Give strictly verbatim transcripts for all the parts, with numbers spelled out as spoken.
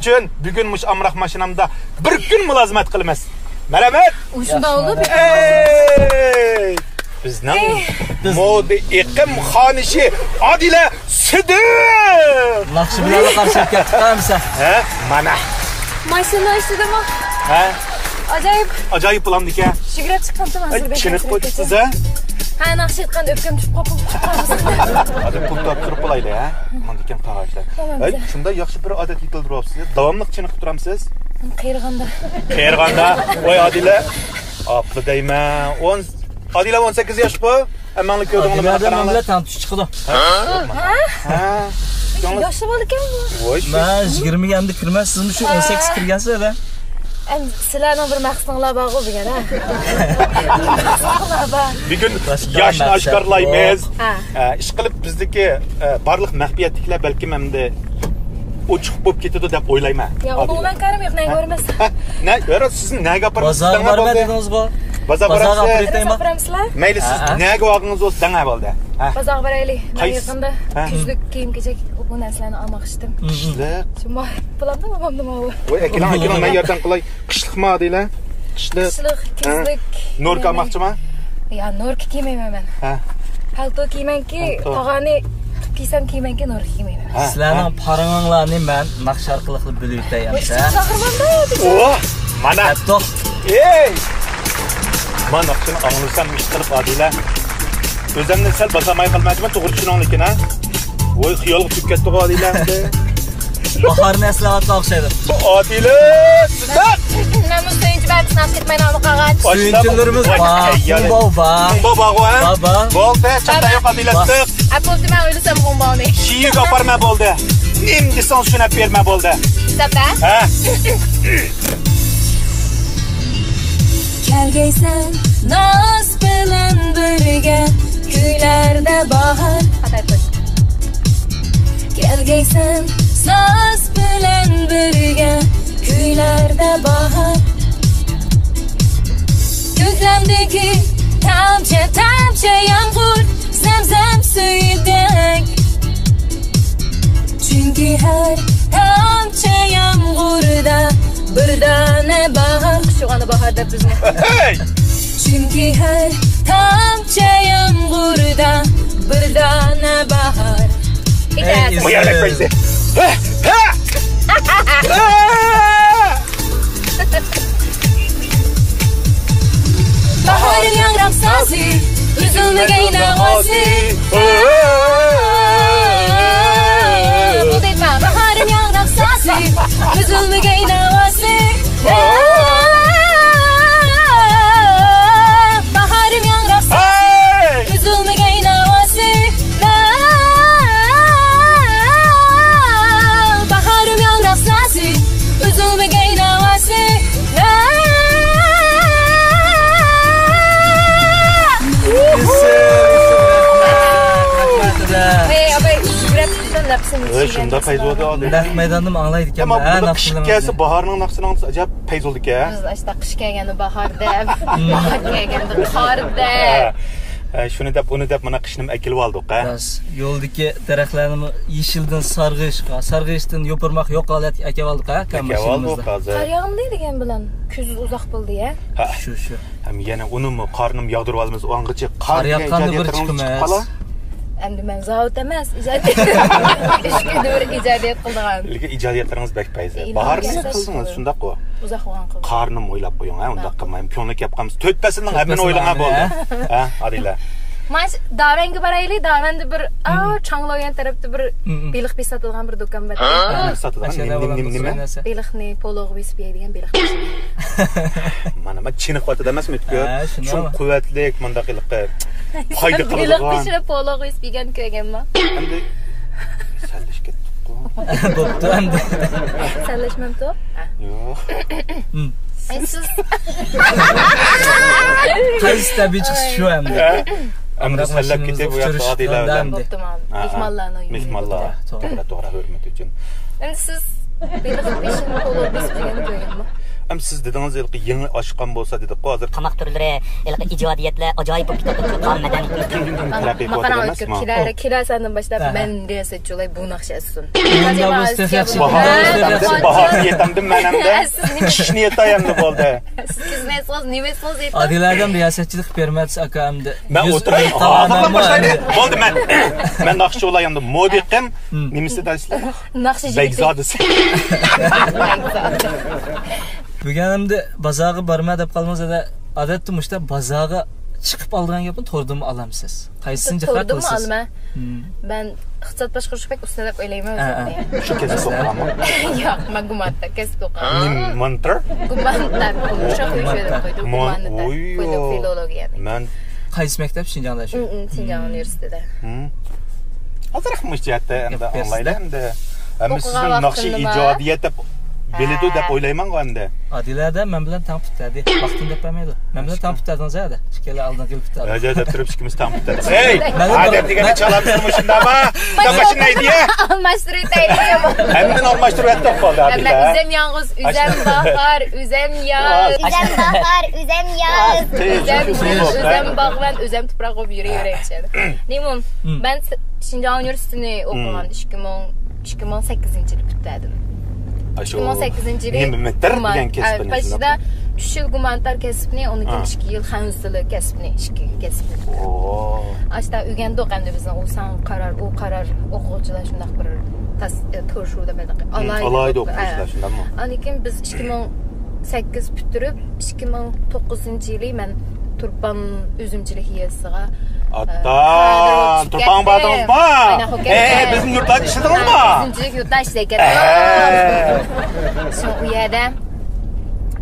ئۈچۈن بۈگۈن مۇشۇ ئامراق ماشىنامدا بىر كۈن مۇلازىمەت قىلىمىز. مەرھەمەت. ئۇ شۇنداق بولدى. ئەي! بىزنىڭ مودا ئېقىم خانىشى ئادىلە سىدىق. ناخشا بىلەن قارشى كەتتىڭ ئەمسە. ھە، مانا. ماشىنا ئىچىدىمۇ؟ ھە؟ ئاجايىپ. ئاجايىپ بولامدىكەن. شۈگرەپ چىققانتىم ھازىر. چېنىقىپ قويدۇسىز ھە؟ ھە، ناخشا ئېيتقان ئۆپكەم چۈشۈپ قاپتۇ. ھازىر پۇل تاپشۇرۇپ قويايلى ھە؟ ماندىكەن قاغاشلار. ھەي، شۇنداق ياخشى بىر ئادەت يېتىلدۈرۈۋاپسىز. داۋاملىق چېنىقىپ تۇرامسىز. قېرىغاندا. قېرىغاندا. ۋاي ئادىلە. ئاپلا دەيمەن. ئون، ئادىلە ئون سەككىز ياشقۇ. ھەممەڭلار كۆردۈڭلار مانا قاراڭلار. تەڭ تۇش چىقىدۇ. ھە؟ ھە؟ ياخشى بولىدىكەن بۇ. ۋاي، مەن يىگىرمىگە ئەمدى كىرمەن، سىزمۇ شۇ ئون سەككىز كىرگەنسىز ھە؟ ئەمدى سىلەرنىڭ بىر مەقسىتىڭلار بارغۇ بۈگۈن ھە؟ بۈگۈن ياشنى ئاشكارىلايمىز. ھە. ئە، ئىشقىلىپ بىزدىكى، ئە، بارلىق مەخپىيەتلىكلەر بەلكىم ئەمدى ئوچۇق بولۇپ كېتىدۇ دەپ ئويلايمەن. يا، ئۇنىڭ بىلەن كارىم يوق، نەگە بارىمىز؟ ھە؟ نە، يارا، سىزنى نەگە ئاپىرىمىز؟ بازارغا بارىمەن دېدىڭىزغۇ. بازارغا بارىمىز. ئاپىرىپ بېرەيمەن. ئاپىرامسىلەر؟ مەيلى، سىز نەگە ۋاقتىڭىز بولسا دەڭە بولدى. ھە. بازارغا بارايلى. مەن يېقىندا كۈزلۈك كىيىم-كېچەك، بۇ نەرسىلەرنى ئالماقچىدىم. قىشلىق. شۇ ما-، بولامدۇ، بولمامدۇ ماۋۇ؟ ۋاي، ئەكېلىڭ، ئەكېلىڭ، مەن ياردەم قىلاي. قىشلىقمۇ دەيلى؟ قىشلىق. قىشلىق، ھە. كۈزلۈك. نوركا ئالماقچىما؟ يا، نوركا كىيمەيمەن مەن. ھە. پالتو كىيمەنكى، تاغارنى كىيسەم كىيمەنكى، نوركا كىيمەيمەن. ھە، سىلەرنىڭ پارىڭىڭلارنى مەن ناخشا ئارقىلىق بىلىۋېتەي ئەمسە. ۋاي، قاھرىمان-دە، ئۆزى. ئوھ، مانا. دەپتۇ. ئېي! مانا ناخشىنى ئاڭلىسام ئىشقىلىپ ئادىلە. ئۆزۈمنى سەل باسالماي قالمايمەن، توغرا چۈشىنىڭلىكىن ھە. ۋاي، خىيالغا چۈشۈپ كەتتىغۇ ئادىلە ئەمدى. باھارنى ئەسلەۋاتقان ئوخشايدۇ. ئادىلە، سىدىق. مەنمۇ سۆيۈنچى بەردى ناخشا ئېيتماي نامى قالغان. سۆيۈنچىلىرىمىز بار. بار، بار. بار، بارغۇ ھە؟ بار، بار. بار، بار. بولدى، چاتاق يوق ئادىلە سىدىق. ئەپۇلتى مەن ئويلىسام غومباۋنى. شىيىگە ئاپارمە بولدى. نېمە دېسەڭ شۇنى ئەپ بەرمە بولدى. دەپ ھە؟ ھە. كەلگەيسەن ناز بىلەن بىرگە، كۈيلەردە باھار. كەلگەيسەن ناز بىلەن بىرگە، كۈيلەردە باھار. كۆكلەمدىكى تامچە، تامچە يامغۇر، زەمزەم سۈيىدەك. چۈنكى ھەر تامچە يامغۇردا بىر دانە باھار. قىش چىققاندا باھار دەپ بىزمۇ. ھەي! چۈنكى ھەر تامچە يامغۇردا بىر دانە باھار. ئەي، بۇ يەرلىك بەيزى. ھە! ھە! باھارىم ياڭراق سازى، ئۈزۈلمىگەي ناۋاسى. بۇ دەيمەن. باھارىم ياڭراق سازى، ئۈزۈلمىگەي ناۋاسى. باھارىم ياڭراق سازى، ئۈزۈلمىگەي ناۋاسى. باھارىم ياڭراق سازى، ئۈزۈلمىگەي ناۋاسى. ئەي، ئاباي، يۈگۈرۈپ چىقسا نەپسىم ئۆي شۇنداق پەيز بولدى ئادەم. نەق مەيداندىمۇ ئاڭلايدىكەن. ئەمما ھە، بۇنى قىش كەلسە باھارنىڭ ناخشىسىنى ئاڭلىسا ئەجەب پەيز بولىدىكەن. بىز ئاشتا قىش كەلگەندە باھار دەپ، باھار كەلگەندە قار دەپ. ھە، شۇنى دەپ، بۇنى دەپ، مانا قىشنىمۇ ئەكېلىۋالدۇق ھە. راست. يولدىكى دەرەخلەرنىمۇ يېشىلدىن سارغىيىشقا، سارغىيىشتىن يوپۇرماق يوق ھالەتكە ئەكەۋالدۇق ھە، ئەكەۋالدۇق ھازىر. قار ياغمىدى دېگەن بىلەن كۈز ئۇزاق بولدى ھە. ھە. شۇ، شۇ. ھەم يەنە ئۇنىمۇ، قارنىمۇ ياغدۇرۇۋالىمىز ئاڭغىچە. قار ياغقاندا بىر چىقىمىز. ئەمدى مەن زاۋۇت ئەمەس، ئىجادىيەت. ئۈچ كۈندە بىر ئىجادىيەت قىلىدىغان. لېكىن ئىجادىيەتلىرىڭىز بەك پەيزى. باھارنى قىلدىڭىز، شۇنداققۇ؟ ئۇزاق بولغان قىلدىم. قارنىمۇ ئويلاپ قويۇڭ ھە، ئۇنداق قىلمايمەن. كۆڭلى كەپ قالمىسا، تۆت پەسىلنىڭ ھەممىنى ئويلىغان بولدى. ھە، ئادىلە. مانا داۋەنگە بارايلى، داۋەندە بىر، ئا، چاڭلويۈەن تەرەپتە بىر بېلىق بېسىپ ساتىدىغان بىر دۇكان بار. بېلىق ساتىدىغان؟ نېمە، نېمە، نېمە؟ بېلىقنى پولوغا بېسىپ يەيدىغان بېلىق. مانا، مانا چېنىقىۋاتىدۇ ئەمەسمۇ؟ ھە، شۇنداق. چوڭ قۇۋۋەتلىك، مۇنداق ھېلىقى پايدا قىلىدىغان. بېلىق پىشۇرۇپ پولوغا بېسىپ يېگەن كۆرگەنما؟ ئەمدى سەنلەشكە بوپتۇ ئەمدى. سەنلەشمەپتۇ؟ يوق. ئەي، سىز. قايسى تەبىئىي چىقىش شۇ ئەمدى. ئەمدى سەنلەپ كېتىپ، بۇ ياقتا ئادىلە بىلەن. بوپتۇ، مانا. مېھمانلارنى. مېھمانلار. توغرا، توغرا، ھۆرمەت ئۈچۈن. ئەمدى سىز بېلىق بېشىنى پولوغا بېسىپ يېگەننى كۆرگەنما؟ ھەم سىز دېدىڭىز، ھېلىقى يېڭى ئاشقان بولسا دېدۇققۇ، ھازىر. تاماق تۈرلىرى، ھېلىقى ئىجادىيەتلەر ئاجايىپ بولۇپ كېتىۋاتىدۇ، قان مەدەنىيىتىمىز. كۈندىن كۈنگە تەرەققىي قىلىۋاتىدۇ ئەمەسمۇ؟ كېلەر، كېلەر سەندىن باشلاپ مەن رىياسەتچى بولاي، بۇ ناخشا ئېيتسۇن. باھاسىنى يېتەمدىم مەن ئەمدى. كىشىنى يېتەي ئەمدى بولدى. سىز نېمە ئېيتسىڭىز، نېمە ئېيتسىڭىز ئېيتىڭ. ئادىلە ھەدەم رىياسەتچىلىك بېرىمەتسە ئاكا ئەمدى. مەن ئولتۇراي. ھازىرلا باشلايلى. بولدى، مەن، مەن ناخشىچى بولاي ئەمدى. مودىقىم، نېمىسى دەيسىلەر؟ ناخشىچى. بەگزادىسى. بۈگۈن ئەمدى بازارغا بارما دەپ قالدىڭىز، ئادەتتە مۇشتا بازارغا چىقىپ ئالىدىغان گەپنى توردىنمۇ ئالامسىز؟ قايسىسىنى جىقراق قىلىسىز؟ توردىنمۇ ئالىمەن. مەن ئىقتىساد باشقۇرۇشقا بەك ئۇستا دەپ ئويلايمەن ئۆزۈمنى. شۇ كەسىپ ئوقۇغانمۇ؟ ياق، مەن گۇمانىتار كەسىپتە ئوقۇغان. نېمە، مونتور؟ گۇمانىتار. شۇ قويۇش دەپ قويدۇم. گۇمانىتار. فىلولوگىيەنى. مەن قايسى مەكتەپ؟ شىنجاڭدا شۇ. شىنجاڭ ئۇنىۋېرسىتېتىدا. ھازىر مۇشۇ جەھەتتە ئەمدى ئاڭلايلى ئەمدى. ئەمدى سىزنىڭ ناخشا ئىجادىيەت دەپ بىلىدۇ دەپ ئويلايمەنغۇ ئەمدى. ئادىلە ھەدە مەن بىلەن تەڭ پۈتتى. ۋاقتىنى دەپ بەرمەيدۇ. مەن بىلەن تەڭ پۈتتىدىڭىز ھەدە. ئىككىلى ئالدىن كېلىپ پۈتتى. ھەجە دەپ تۇرۇپ ئىككىمىز تەڭ پۈتتى. ھەي، ئادەم دېگەننى چالامسىز مۇشۇنداقما؟ ئالماشتۇرۇۋېتەيلى. ھەممىنى ئالماشتۇرۇۋەتتۇق قالدى ئادىلە. ئۆزەم يالغۇز، ئۆزەم باھار، ئۆزەم ياز. ئۆزەم باھار، ئۆزەم ياز. ئۆزەم گۈل، ئۆزەم باغۋەن، ئۆزەم تۇپراق بولۇپ يۈرۈۋېرەيلى. نېمە؟ مەن شىنجاڭ ئۇنىۋېرسىتېتىنى ئوقۇغان ئىككى مىڭ، ئىككى مىڭ سەككىزىنچى يىلى پۈتتۈردۈم. ئىككى مىڭ سەككىزىنچى يىلى نېمە، مېتىر دېگەن كەسىپنى باشىدا ئۈچ يىل گۇمانىتار كەسىپنى، ئۇنىڭدىن كېيىن ئىككى يىل خەنزۇ تىلى كەسپىنى، ئىككى كەسىپنى. ئاشتا ئۆگەندۇق ئەمدى بىزنىڭ ئۇ ساڭا قارار، ئۇ قارار، ئوقۇغۇچىلار شۇنداق بىر تاس-، ئە، تورشۇ دەپ ئالاھىدە ئوقۇغۇچىلار شۇنداقمۇ؟ ئاندىن كېيىن بىز ئىككى مىڭ سەككىز پۈتتۈرۈپ، ئىككى مىڭ توققۇزىنچى يىلى مەن تۇرپان ئۈزۈمچىلىك يېزىسىغا، ئاتا، تۇرپانغا باردىڭىزمۇ؟ ئەي، بىزنىڭ يۇرتلاردا ئىشلىدىڭىزمۇ؟ ئۈزۈمچىلىك يۇرتلار ئىشلەپ كەتتىم. شۇ، ئۇ يەردە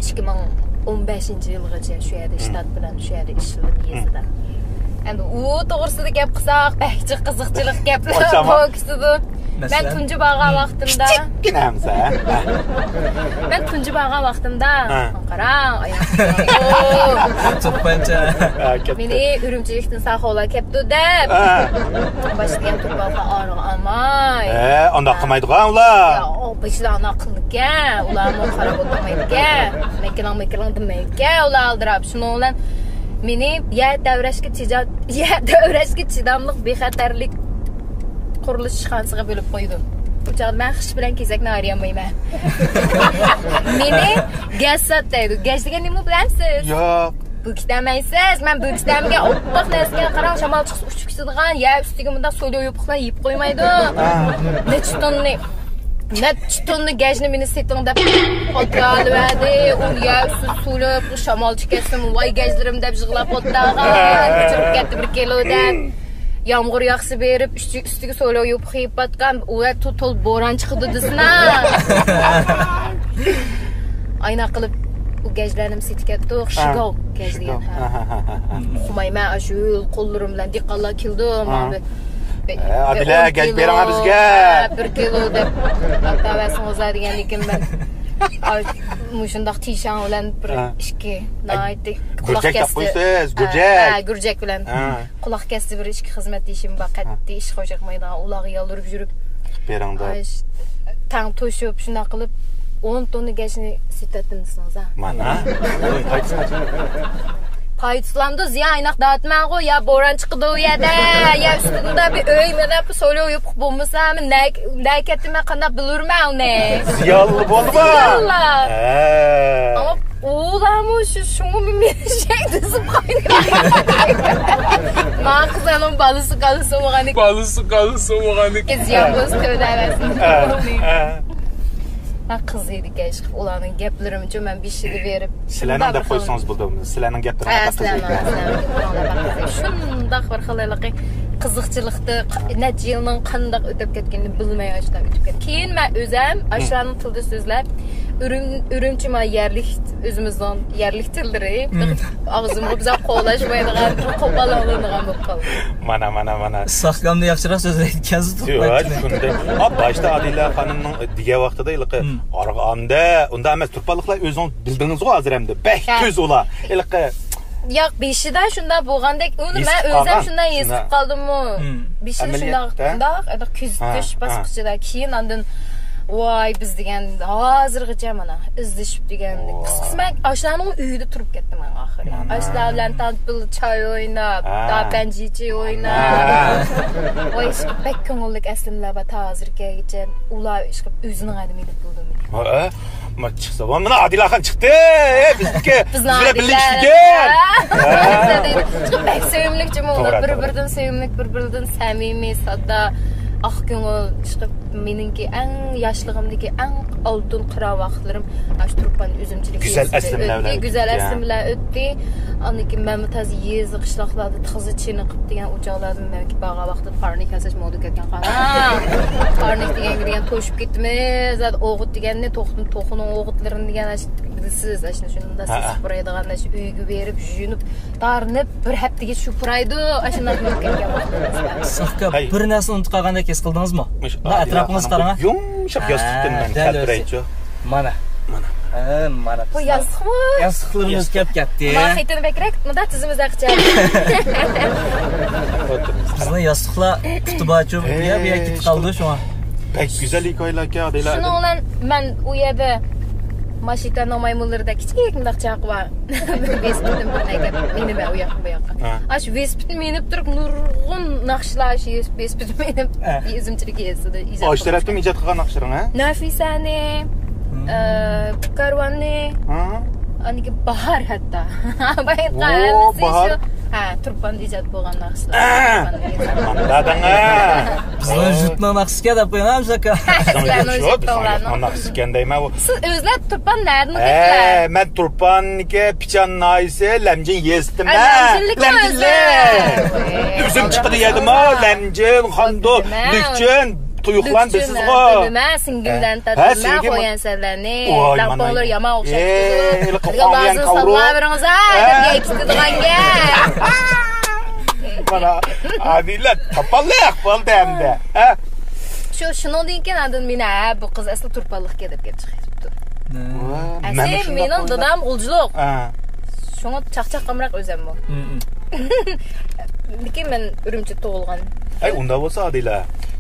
ئىككى مىڭ ئون بەشىنچى يىلغىچە شۇ يەردە شتات بىلەن شۇ يەردە ئىشلىدىم يېزىدا. ئەمدى ئۇ توغرىسىدا گەپ قىلساق، بەك جىق قىزىقچىلىق گەپلەر بولۇپ كېتىدۇ. مەن تۇنجى بارغان ۋاقتىمدا، كىچىككىنە ھەمزە. مەن تۇنجى بارغان ۋاقتىمدا، قاراڭ، ئاياغ. مېنى ئۈرۈمچىلىكتىن ساقاۋلاپ كەپتۇ دەپ، باشلىغان تۇرپانلار ئارىغا ئالماي. ئانداق قىلمايدىغان ئۇلار. باشلار ئانداق قىلىدىكەن، ئۇلارمۇ قاراپ ئولتۇرمايدىكەن. مەكىلىڭ، مەكىلىڭ دېمەيدىكەن، ئۇلار ئالدىراپ. شۇنىڭ بىلەن مېنى يەر تەۋرەشكە چىدا-، يەر تەۋرەشكە چىداملىق بىخەتەرلىك قۇرۇلۇش ئىشخانىسىغا بۆلۈپ قويىدۇ. ئۇ چاغدا مەن خىش بىلەن كېزەكنى ئايرىيالمايمەن. مېنى گەج سات دەيدۇ. گەج دېگەن نېمە بىلەمسىز؟ ياق. بۆكۈتەمەيسىز؟ مەن بۆكۈتەمگە ئوپپاق نەرسىگە قاراڭ، شامال چىقسا ئۇچۇپ كېتىدىغان، يەر ئۈستىگە مۇنداق سولياۋ يۇپۇقلار يېيىپ قويمايدۇ. نەچچە توننى، نەچچە توننا گەجنى مېنى سېتىڭ دەپ ئالدىراۋەردى. ئۇنى يەر ئۈستىدە سولياپ، شامال چىقسىمۇ، ۋاي گەجلىرىم دەپ يىغلاپ ئولتۇرغان. كۆچۈرۈپ كەتتى بىر كىلو دەپ. يامغۇر ياغسا بېرىپ، ئۈستى-، ئۈستىگە سولياۋ يۇپۇق يېيىپ پاتقان، ئۇ ۋە تو-، تول بوران چىقىدۇ دېسىنا. ئاينا قىلىپ، ئۇ گەجلەرنى سېتىپ كەتتۇق، شىگاۋ گەج دېگەن. ئۇقمايمەن، ئاشۇ قوللىرىم بىلەن دېھقانلار كېلىدۇ، ماڭا بىر، بىر، ئادىلە، گەج بېرىڭە بىزگە. بىر كىلو دەپ، ئاتا ۋەسىڭىزلەر دېگەندىن كېيىن مەن، ئاي، مۇشۇنداق تىشاڭ بىلەن بىر ئىككى، ناھايىتى قۇلاق كەستى. گۈرجەك تاپقۇيسىز، گۈرجەك. ھە، گۈرجەك بىلەن. قۇلاق كەستى بىر ئىككى خىزمەتدىشىم بار، قەتئىي ئىشقا ئوخشاتمايدىغان، ئۇلارغا يالۋۇرۇپ يۈرۈپ. بېرىڭ دەپ. تەڭ توشۇپ، شۇنداق قىلىپ، ئون توننا گەجنى سېتىۋەتتىم دېسىڭىز، ھە. مانا. پايدىسىلامدۇ، زىيان ئايناق دەۋاتىمەنغۇ، يا بوران چىقىدۇ ئۇ يەردە، يا ئۈستىدە بىر ئۆي، مانا بۇ سولياۋ يۇپۇق بولمىسا، مەن نە-، نەگە كەتتىم، مەن قانداق بىلۇرمەن ئۇنى؟ زىيانلىق بولدىما؟ زىيانلىق. ھە. ئەمما ئۇلارمۇ شۇ، شۇڭا مېنى شەي دېسىپ قويدى. ما قىزنىڭ بالىسى قالسا بولغانىكەن. بالىسى قالسا بولغانىكەن. زىيان بولسا تۆلەۋەرسۇن. ھە، ھە. ما قىز ئىدىكەن، ئۇلارنىڭ گەپلىرىمچۇ مەن بېشىدا بېرىپ. سىلەرنىڭ دەپ قويسىڭىز بولىدۇ. سىلەرنىڭ گەپلىرىڭىز ھە، سىلەرنىڭ، سىلەرنىڭ گەپلىرىڭلار بەك. شۇنداق بىر خىل ھېلىقى قىزىقچىلىقتا نەچچە يىلنىڭ قانداق ئۆتۈپ كەتكىنىنى بىلمەي ئاشۇنداق ئۆتۈپ كەتتى. كېيىن مەن ئۆزەم ئاشۇلارنىڭ تىلىدا سۆزلەپ، ئۈرۈم-، ئۈرۈمچى ما يەرلىك، ئۆزىمىزنىڭ يەرلىك تىللىرى، ئاغزىمغا بىزار قولاشمايدىغان، قوپال ئاڭلىنىدىغان بولۇپ قالدى. مانا، مانا، مانا. ساقلامنى ياخشىراق سۆزلەيدىكەنسىز. باشتا ئادىلە خانىمنىڭ دېگەن ۋاقتىدا ھېلىقى ئارغامدا، ئۇنداق ئەمەس، تۇرپانلىقلار ئۆزىڭىز بىلدىڭىزغۇ ھازىر ئەمدى. بەك تۈز ئۇلار. ھېلىقى ياق، بېشىدا شۇنداق بولغاندەك، ئۇنى مەن ئۆزۈم شۇنداق ھېس قىلىپ قالدىممۇ. بېشىدا شۇنداق، شۇنداق، كۆزىتىش باسقۇچىدا. كېيىن ئاندىن ۋاي، بىز دېگەن ھازىرغىچە مانا ئىزدىشىپ دېگەن. ۋاي. قىسقىسى، مەن ئاشۇلارنىڭ ئۆيىدە تۇرۇپ كەتتىم مەن ئاخىرى. مانا. ئاشۇلار بىلەن تانتىپىل چاي ئويناپ، ھە. داپەنجىچى ئويناپ. ھە. ۋاي، ئىشقىلىپ بەك كۆڭۈللۈك ئەسلىمىلەر بار تا ھازىرغىچە. ئۇلار ئىشقىلىپ ئۆزىنىڭ ئادىمى دەپ بولدۇم. ھە؟ ما چىقسا، ۋا مانا ئادىلە خان چىقتى. ئە، بىزنىڭكى بىزنىڭ بىز بىلەن بىللە ئادىلە. ئىشلىگەن. ھە. چىقىپ بەك سۆيۈملۈك جۇمۇ ئۇلار. توغرا، بىر توغرا. بىرىدىن سۆيۈملۈك، بىر بىرىدىن سەمىمىي، ساددا، ئاق كۆڭۈل. ئىشقىلىپ مېنىڭكى ئەڭ ياشلىقىمدىكى ئەڭ ئالتۇن قىران ۋاقىتلىرىم ئاشۇ تۇرپان ئۈزۈمچىلىك گۈزەل يېزىسىدە ئەسلىمىلەر ئۆتتى. بىلەن گۈزەل ئۆتتى. ئەسلىمىلەر ئۆتتى. ئاندىن كېيىن مەنمۇ تازا يېزا، قىشلاقلاردا تازا چېنىقىپ دېگەن ئۇ چاغلاردا مەنكى بارغان ۋاقىتتا پارنىك ياساش مودا كەتكەن قارا. پارنىك دېگەنگە دېگەن توشۇپ كەتتىمىز. زادى ئوغۇت دېگەننى توخۇ، توخۇنىڭ ئوغۇتلىرىنى دېگەن ئاشۇ بىلىسىز، ئاشۇ شۇنداق سېسىق پۇرايدىغان ئاشۇ ئۆيگە بېرىپ، يۇيۇنۇپ، تارىنىپ، بىر ھەپتىگە شۇ پۇرايدۇ، ئاشۇنداق بولۇپ كەتكەن ۋاقتىمىز بار. ئىسسىقكە ھەي. بىر نەرسىنى ئۇنتۇپ قالغاندەك ھېس قىلدىڭىزمۇ؟ مۇشۇ مانا ئادىلە ئەتراپىڭىزغا خانىم قاراڭ. يۇمشاق ھە، ياستۇقتىن مەن دەل ئۆزى. كەلتۈرەيچۇ. مانا. مانا. ھە، مانا. بۇ ياستۇقمۇ؟ ياستۇقلىرىمىز ياستۇق. كەپ كەتتى. مانا خېتىنى بەكرەك، مۇنداق تىزىمىز ئەقچە. بىزنىڭ ياستۇقلار پۇتى بارچۇ، بۇ يەر، بۇ يەر كېتىپ قالدى شۇڭا. بەك گۈزەل ھېكايىلەركەن، ئادىلە. شۇنىڭ بىلەن مەن ئۇ يەردە ماشىتانىڭ مايمۇنلىرىدەك كىچىك مۇنداق چاقى بار. ۋېلىسىپىتىم بىر نەگە مىنىمەن ئۇ ياققا، بۇ ياققا. ھە. ئاشۇ ۋېلىسىپىتنى مىنىپ تۇرۇپ، نۇرغۇن ناخشىلار شۇ ۋېلىسىپىتىم مىنىپ، ھە. يېزىمچىلىك يېزىسىدا ئىجاد ئاشۇ تەرەپتىن قىلىپ ئىجاد قىلغان ناخشىلىرىڭ، ھە؟ نەفىسەنى، ھىم. ئە، كارۋاننى، ھە؟ ئاندىن كېيىن باھار ھەتتا. بايىقى ۋو، ھەممىسى باھار. شۇ. ھە، تۇرپاندا ئىجاد بولغان ناخشىلار. ئە! تۇرپاندا يېزىلغان. ماندادىڭ، ئە! بىزنىڭ ۋو. جۇتنىڭ ناخشىسىكەن دەپ قويۇڭ، ھەمزە ئاكا. سىلەرنىڭ سىزنىڭ جۇت جۇت، بىزنىڭ تۇغلارنىڭ. جۇتنىڭ ناخشىسىكەن دەيمەن، ۋو. سىز ئۆزلەر تۇرپان نەدىن ئوقۇيسىلەر؟ ئە، مەن تۇرپاننىڭكى پىچان ناھىيەسى لەمجىن يېزىسىدىن. ئە، لەمجىنلىكمۇ لەمجىنلىك. ئۆزلەر؟ ئۆزۈم چىقىدۇ يەردىمۇ، لەمجىن، خاندۇ، لۈكچۈن، تۇيۇقلان بىلىسىزغۇ. بىلىمەن، سىڭگىللەرنى ھە، تارتىمەن، سىڭگىل. قويۇڭ سەنلەرنى. ۋاي، مانا. لاپاڭلىرى يامان ئوخشاپ ئېي، كېتىدۇ. ھېلىقى قوڭيان لازىم كاۋرۇ. ساللاۋېرىڭىز، ھە، ھە. دەپ كېتىدىغان گەپ. مانا، ئادىلە تاپاللىق بولدى ئەمدى. ھە؟ شۇ، شۇنىڭدىن كېيىن ئاندىن مېنى، ھە، بۇ قىز ئەسلى تۇرپانلىقكەن دەپ كېلىپ چىقىپتۇ. ۋا، ئەسلى مەنمۇ شۇنداق مېنىڭ بولدى. دادام غۇلجىلىق. ھە. شۇڭا چاقچاققامراق ئۆزەممۇ. ھىم، ھىم. لېكىن مەن ئۈرۈمچىدە تۇغۇلغان. ئەي، ئۇنداق بولسا، ئادىلە،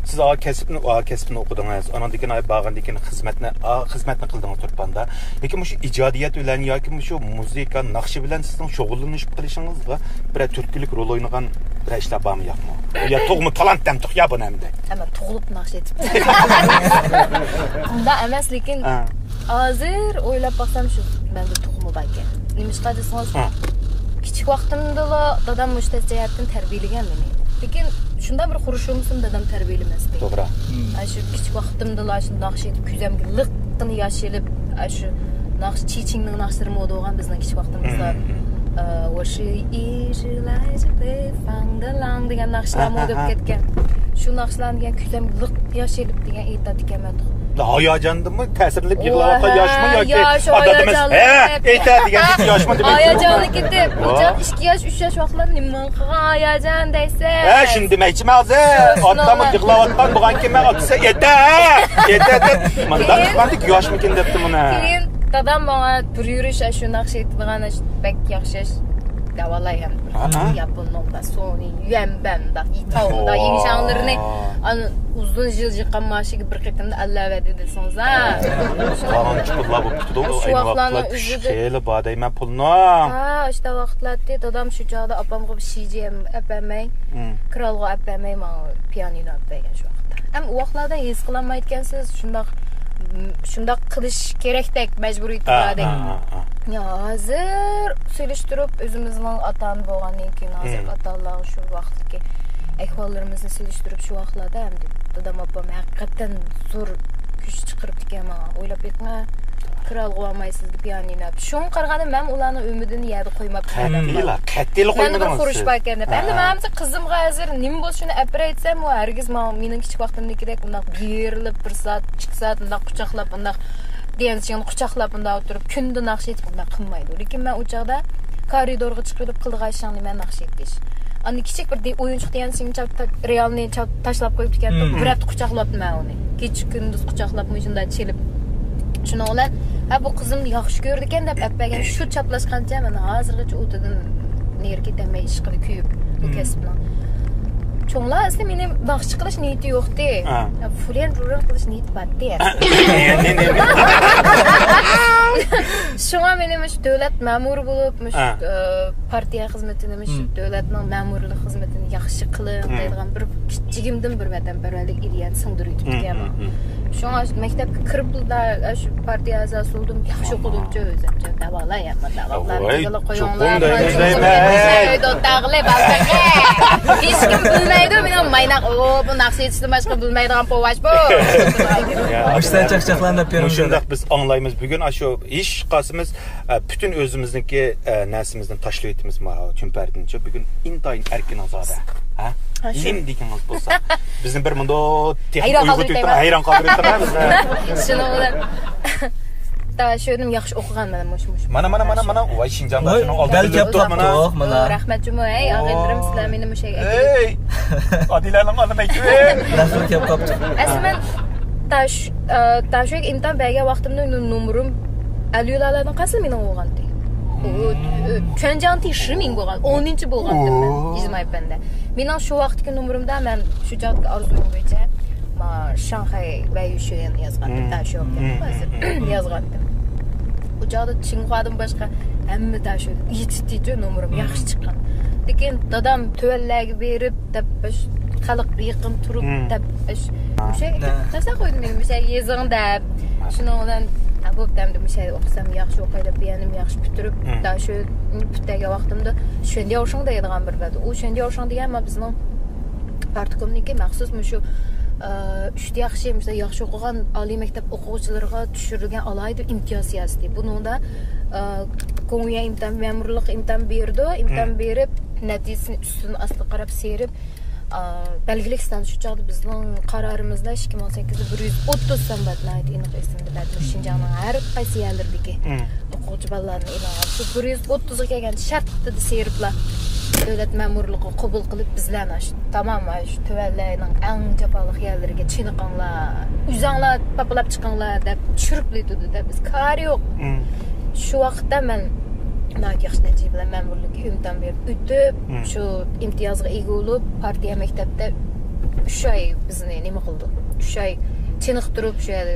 سىز ئا كەسىپنى، ئا كەسىپنى ئوقۇدىڭىز. ئاناندىن كېيىن، ئاي، بارغاندىن كېيىن خىزمەتنى، ئا، خىزمەتنى قىلدىڭىز تۇرپاندا. لېكىن مۇشۇ ئىجادىيەت بىلەن ياكى مۇشۇ مۇزىكا، ناخشا بىلەن سىزنىڭ شۇغۇللىنىشىپ قېلىشىڭىزغا بىرەر تۈرتكىلىك رول ئوينىغان بىرەر ئىشلار بارمۇ يوقمۇ؟ يا تۇغما تالانت دەمدۇق يا بۇنى ئەمدى. ئەمما تۇغۇلۇپ ناخشا ئېيتىپ. ئۇنداق ئەمەس، لېكىن ھە. ھازىر ئويلاپ باقسام، شۇ مەندە تۇغما باركەن. نېمىشقا دېسىڭىز، ھە. كىچىك ۋاقتىمدىلا دادام مۇشۇ جەھەتتىن تەربىيەلىگەن مېنى. لېكىن شۇنداق بىر خۇرۇشۇم بولسىمۇ دادام تەربىيەلىمەستى. توغرا. ھىم. ئاشۇ كىچىك ۋاقتىمدىلا شۇ ناخشا ئېيتىپ، كۆزۈمگە لىققىنە ياش ئېلىپ، ئاشۇ ناخشا، چىچىڭنىڭ ناخشىلىرى مودا بولغان بىزنىڭ كىچىك ۋاقتىمىزدا. ھىم، ھىم. ئە، ۋاشى ئىشىلايجى بېفاڭدىلاڭ دېگەن ناخشىلار ھە، مودا ھە، بولۇپ ھە. كەتكەن. شۇ ناخشىلارنى دېگەن كۆزۈمگە لىق ياش ئېلىپ دېگەن ئېيتاتتىكەنمەن. ھاياجاندىنمۇ، تەسىرلىنىپ يىغلاۋاتقان ۋاي، ياشمۇ ياكى ياش، ئادەم ئەمەس؟ ھاياجانلىنىپ. ھە، ئېيتە دېگەن ياشمۇ دېمەكچى. ھاياجانلىنىپ كېتىپ، ۋا. ئۇ چاغ ئىككى ياش، ئۈچ ياش ۋاقىتلار نېمە قىلغان ھاياجان دەيسىز؟ ھە، شۇنى دېمەكچىمەن ھازىر. ئاتاممۇ يىغلاۋاتقان بولغانكىن مەن ئاتىسى ئېيتە، ھە، ئېيتە دەپ. مانداق كېيىن قىلغاندەك ياشمىكىن دەپتۇ مانا. كېيىن دادام ماڭا بىر يۈرۈش ئاشۇ ناخشا ئېيتىدىغان ئاشۇ بەك ياخشى ئاش-، داۋالاي ھەم. ھە، ھە. ياپوننىڭ دا سونى، يۈەنبەن دا، ئىتاۋ دا، ۋا. يىڭشاڭلىرىنى ئانا ئۇزۇن يىل يىغقان ماشىنىگە بىر قېتىمدا ئەللەۋەردى دېسىڭىز، ھە. قالغان چۇپۇرلار بولۇپ كېتىدۇ، شۇ ئەينى ۋاقىتلارنىڭ ۋاقىتتا ئۆزىدە خېلى بار دەيمەن پۇلنىڭ. ھە، ئاشۇنداق ۋاقىتلار ئىدى. دادام شۇ چاغدا ئاپامغا بىر شىجى ئەپ بەرمەي، ھىم. كىرالغۇ ئەپ بەرمەي ماڭا پىيانىنو ئەپ بەرگەن شۇ ۋاقىتتا. ھەم ئۇ ۋاقىتلاردا ھېس قىلالمايدىكەنسىز، شۇنداق، شۇنداق قىلىش كېرەكتەك مەجبۇرىيىتى ھە، باردەك. ھە، ھە، ھە. يا، ھازىر سېلىشتۇرۇپ، ئۆزىمىزنىڭ ئاتا-ئانا بولغاندىن كېيىن، ھازىرقى ھىم. ئاتا-ئانىلارغا شۇ ۋاقىتتىكى ئەھۋاللىرىمىزنى سېلىشتۇرۇپ، شۇ ۋاقىتلاردا ئەمدى دادام، ئاپام ھەقىقەتەن زور كۈچ چىقىرىپتىكەن ماڭا. ئويلاپ بېقىڭا، كىرالغۇ ئالمايسىز دېيىپ پىيانىنو. شۇڭا قارىغاندا مەن ئۇلارنىڭ ئۈمىدىنى يەردە قويماپتىمەن. قەتئىيلا، قەتئىيلا قويمىدىڭىز سىز. مەندە بىر خۇرۇش باركەن دەپ. ھە، ئەمدى ھە. مەن ھازىر قىزىمغا ھازىر نېمە بولسا شۇنى ئەپىرەيتسەم، ئۇ ھەرگىز ماڭا مېنىڭ كىچىك ۋاقتىمدىكىدەك ئۇنداق بېرىلىپ بىر سائەت، ئىككى سائەت ئۇنداق قۇچاقلاپ، ئۇنداق دىيەنچىڭنى قۇچاقلاپ ئۇنداق ئولتۇرۇپ، كۈندە ناخشا ئېيتىپ ئۇنداق قىلمايدۇ. لېكىن مەن ئۇ چاغدا كارىدورغا چىقىۋېلىپ قىلىدىغان ئىشىڭ نېمە؟ ناخشا ئېيتىش. ئاندىن كىچىك بىر دى-، ئويۇنچۇق دېگەن سىڭچاپ تا-، رېئالنى چاپ-، تاشلاپ قويۇپتىكەن. مم. بىر ھەپتە قۇچاقلاپتىمەن ئۇنى. كېچە كۈندۈز قۇچاقلاپ مۇشۇنداق چېلىپ. شۇنىڭ بىلەن، ھە، بۇ قىزىم ياخشى كۆرىدىكەن دەپ ئەپ بەرگەن شۇ چاپلاشقانچە مەن ھازىرغىچە ئۇتىدىن نېرى كېتەلمەي ئىشقىلىپ كۆيۈپ بۇ مم. كەسىپنىڭ. چوڭلار ئەسلى مېنى ناخشىچى قىلىش نىيىتى يوقتى. ھە. فۇليەن رۇرەن قىلىش نىيىتى بارتى. شۇڭا مېنى مۇشۇ دۆلەت مەمۇرى بولۇپ، مۇشۇ، ھە. ئە، پارتىيە خىزمىتىنى، مۇشۇ، ھىم. دۆلەتنىڭ مەمۇرلۇق خىزمىتىنى ياخشى قىلىڭ، ھىم. دەيدىغان بىر كىچىكىمدىن بىر ۋەتەنپەرۋەرلىك ئىدىيەنى سىڭدۈرۈۋېتىپتىكەن. ھىم، ھىم، ھىم. شۇڭا مەكتەپكە كىرىپلا شۇ پارتىيە ئەزاسى بولدۇم، ياخشى ئوقۇدۇمچۇ ئۆزۈمچە. داۋالا يا، داۋالا، ۋاي، دېگىلا قويۇڭلار. ھېچ كىم بىلمەيدۇ مېنىڭ مايناق، ئۇ، بۇ ناخشا ئېيتىشتىن باشقا بىلمەيدىغان پوۋاش بۇ. مۇشۇنداق چاقچاقلارنى بېرىڭ. مۇشۇنداق بىز ئاڭلايمىز. بۈگۈن ئاشۇ ھېچ قاسىمىز، ئە، پۈتۈن ئۆزىمىزنىڭكى، ئە، نەرسىمىزنى تاشلىۋېتىمىز ما چۈمپەردىنچە. بۈگۈن ئىنتايىن ئەركىن ئازادە. ھە؟ ھە، شۇ. نېمە دېگىنىڭىز بولسا. بىزنى بىر مۇنداق تېخى ھەيران ئويغا قالدۇرۇۋېتىڭ، تۇتۇپ، ھەيران قالدۇرۇۋېتىڭ، ھە، بىزنى. شۇنىڭ بىلەن. دا شۇ ياخشى ئوقۇغان مانا مۇشۇ، مۇشۇ. مانا، مانا، مانا، مانا. ۋاي، شىنجاڭدا ۋاي، شۇنىڭ ئالدىدا بەل كېلىپ تۇرۇپتۇ. مانا. ئوي، رەھمەت جۇمۇ. ھەي، ئاغىنىلىرىم، سىلەر مېنى مۇشۇ يەرگە ئەكېلىپ. ئادىلەنىڭ ئانا مەكتىۋى. نەسىل كەپ قاپتۇ. ئەسلى مەن تاش، ئە، تاشۆگە ئىمتىھان بەرگەن ۋاقتىمدا نو-، نومۇرۇم ئەلۋىلالارنىڭ قايسى مېنىڭ بولغانتى؟ چۈەنجياڭ تى شى مىڭ بولغان، ئونىنچى بولغانتىم مەن ئىجتىمائىي پەندە. مېنىڭ شۇ ۋاقىتتىكى نومۇرۇمدا مەن شۇ چاغدىكى ئارزۇيۇم بويىچە، ما، شاڭخەي ۋەيشۈەن يازغانتىم، تاشۆگە ھازىر يازغانتىم. ئۇ چاغدا چىڭخۇادىن باشقا ھەممە تاشۆ يېتىشتىچۇ نومۇرۇم ياخشى چىققان. لېكىن دادام تۆۋەنلەرگە بېرىپ، دەپ، خەلققە يېقىن تۇرۇپ، دەپ، مۇشۇ تاشلاپ قويدۇم مېنى، مۇشۇ يېزىڭ دەپ. شۇنىڭ بىلەن، ھە، بوپتۇ، ئەمدى مۇشۇ ئوقۇسام ياخشى ئوقاي دەپ، بۇ يەرنىمۇ ياخشى پۈتتۈرۈپ، داشۆنى پۈتتۈرگەن ۋاقتىمدا شۈەندياۋشىڭ دەيدىغان بىر بەردى. ئۇ شۈەندياۋشىڭ دېگەن، مانا بىزنىڭ پارتكومنىڭكى مەخسۇس مۇشۇ، ئە، ئۈچ ياخشى، مۇشۇ ياخشى ئوقۇغان ئالىي مەكتەپ ئوقۇغۇچىلىرىغا چۈشۈرۈلگەن ئالاھىدە ئىمتىياز سىياسىتى. بۇنىڭدا، ئە، گوڭيۈەن ئىمتىھان، مەمۇرلۇق ئىمتىھان بېرىدۇ، ئىمتىھان بېرىپ، نەتىجىسىنى ئۈستىدىن ئاستىغا قاراپ سېرىپ، ئا، بەلگىلىك سان، شۇ چاغدا بىزنىڭ قارارىمىزدا ئىككى مىڭ سەككىزدە بىر يۈز ئوتتۇز سان بار، ناھايىتى ئېنىق ئېسىمدە، بەلكىم شىنجاڭنىڭ ھەر قايسى يەرلىرىدىكى ئوقۇغۇچى بالىلارنى ئېلىنغان. شۇ بىر يۈز ئوتتۇزغا كەلگەن شەرتتە سېرىپلا دۆلەت مەمۇرلۇقىغا قوبۇل قىلىپ، بىزلەرنى ئاشۇ تامام ئاشۇ تۆۋەنلەرنىڭ ئەڭ جاپالىق يەرلىرىگە چېنىقىڭلار، ئۆزۈڭلار پاپىلاپ چىقىڭلار دەپ چۈشۈرۈپلا تۇردى-دە، بىز كارى يوق. شۇ ۋاقىتتا مەن ناھايىتى ياخشى نەتىجە بىلەن مەمۇرلۇققا ئىمتىھان بېرىپ ئۆتۈپ، شۇ ئىمتىيازغا ئىگە بولۇپ، پارتىيە مەكتەپتە ئۈچ ئاي بىزنى نېمە قىلدى؟ ئۈچ ئاي چېنىقتۇرۇپ، شۇ يەردە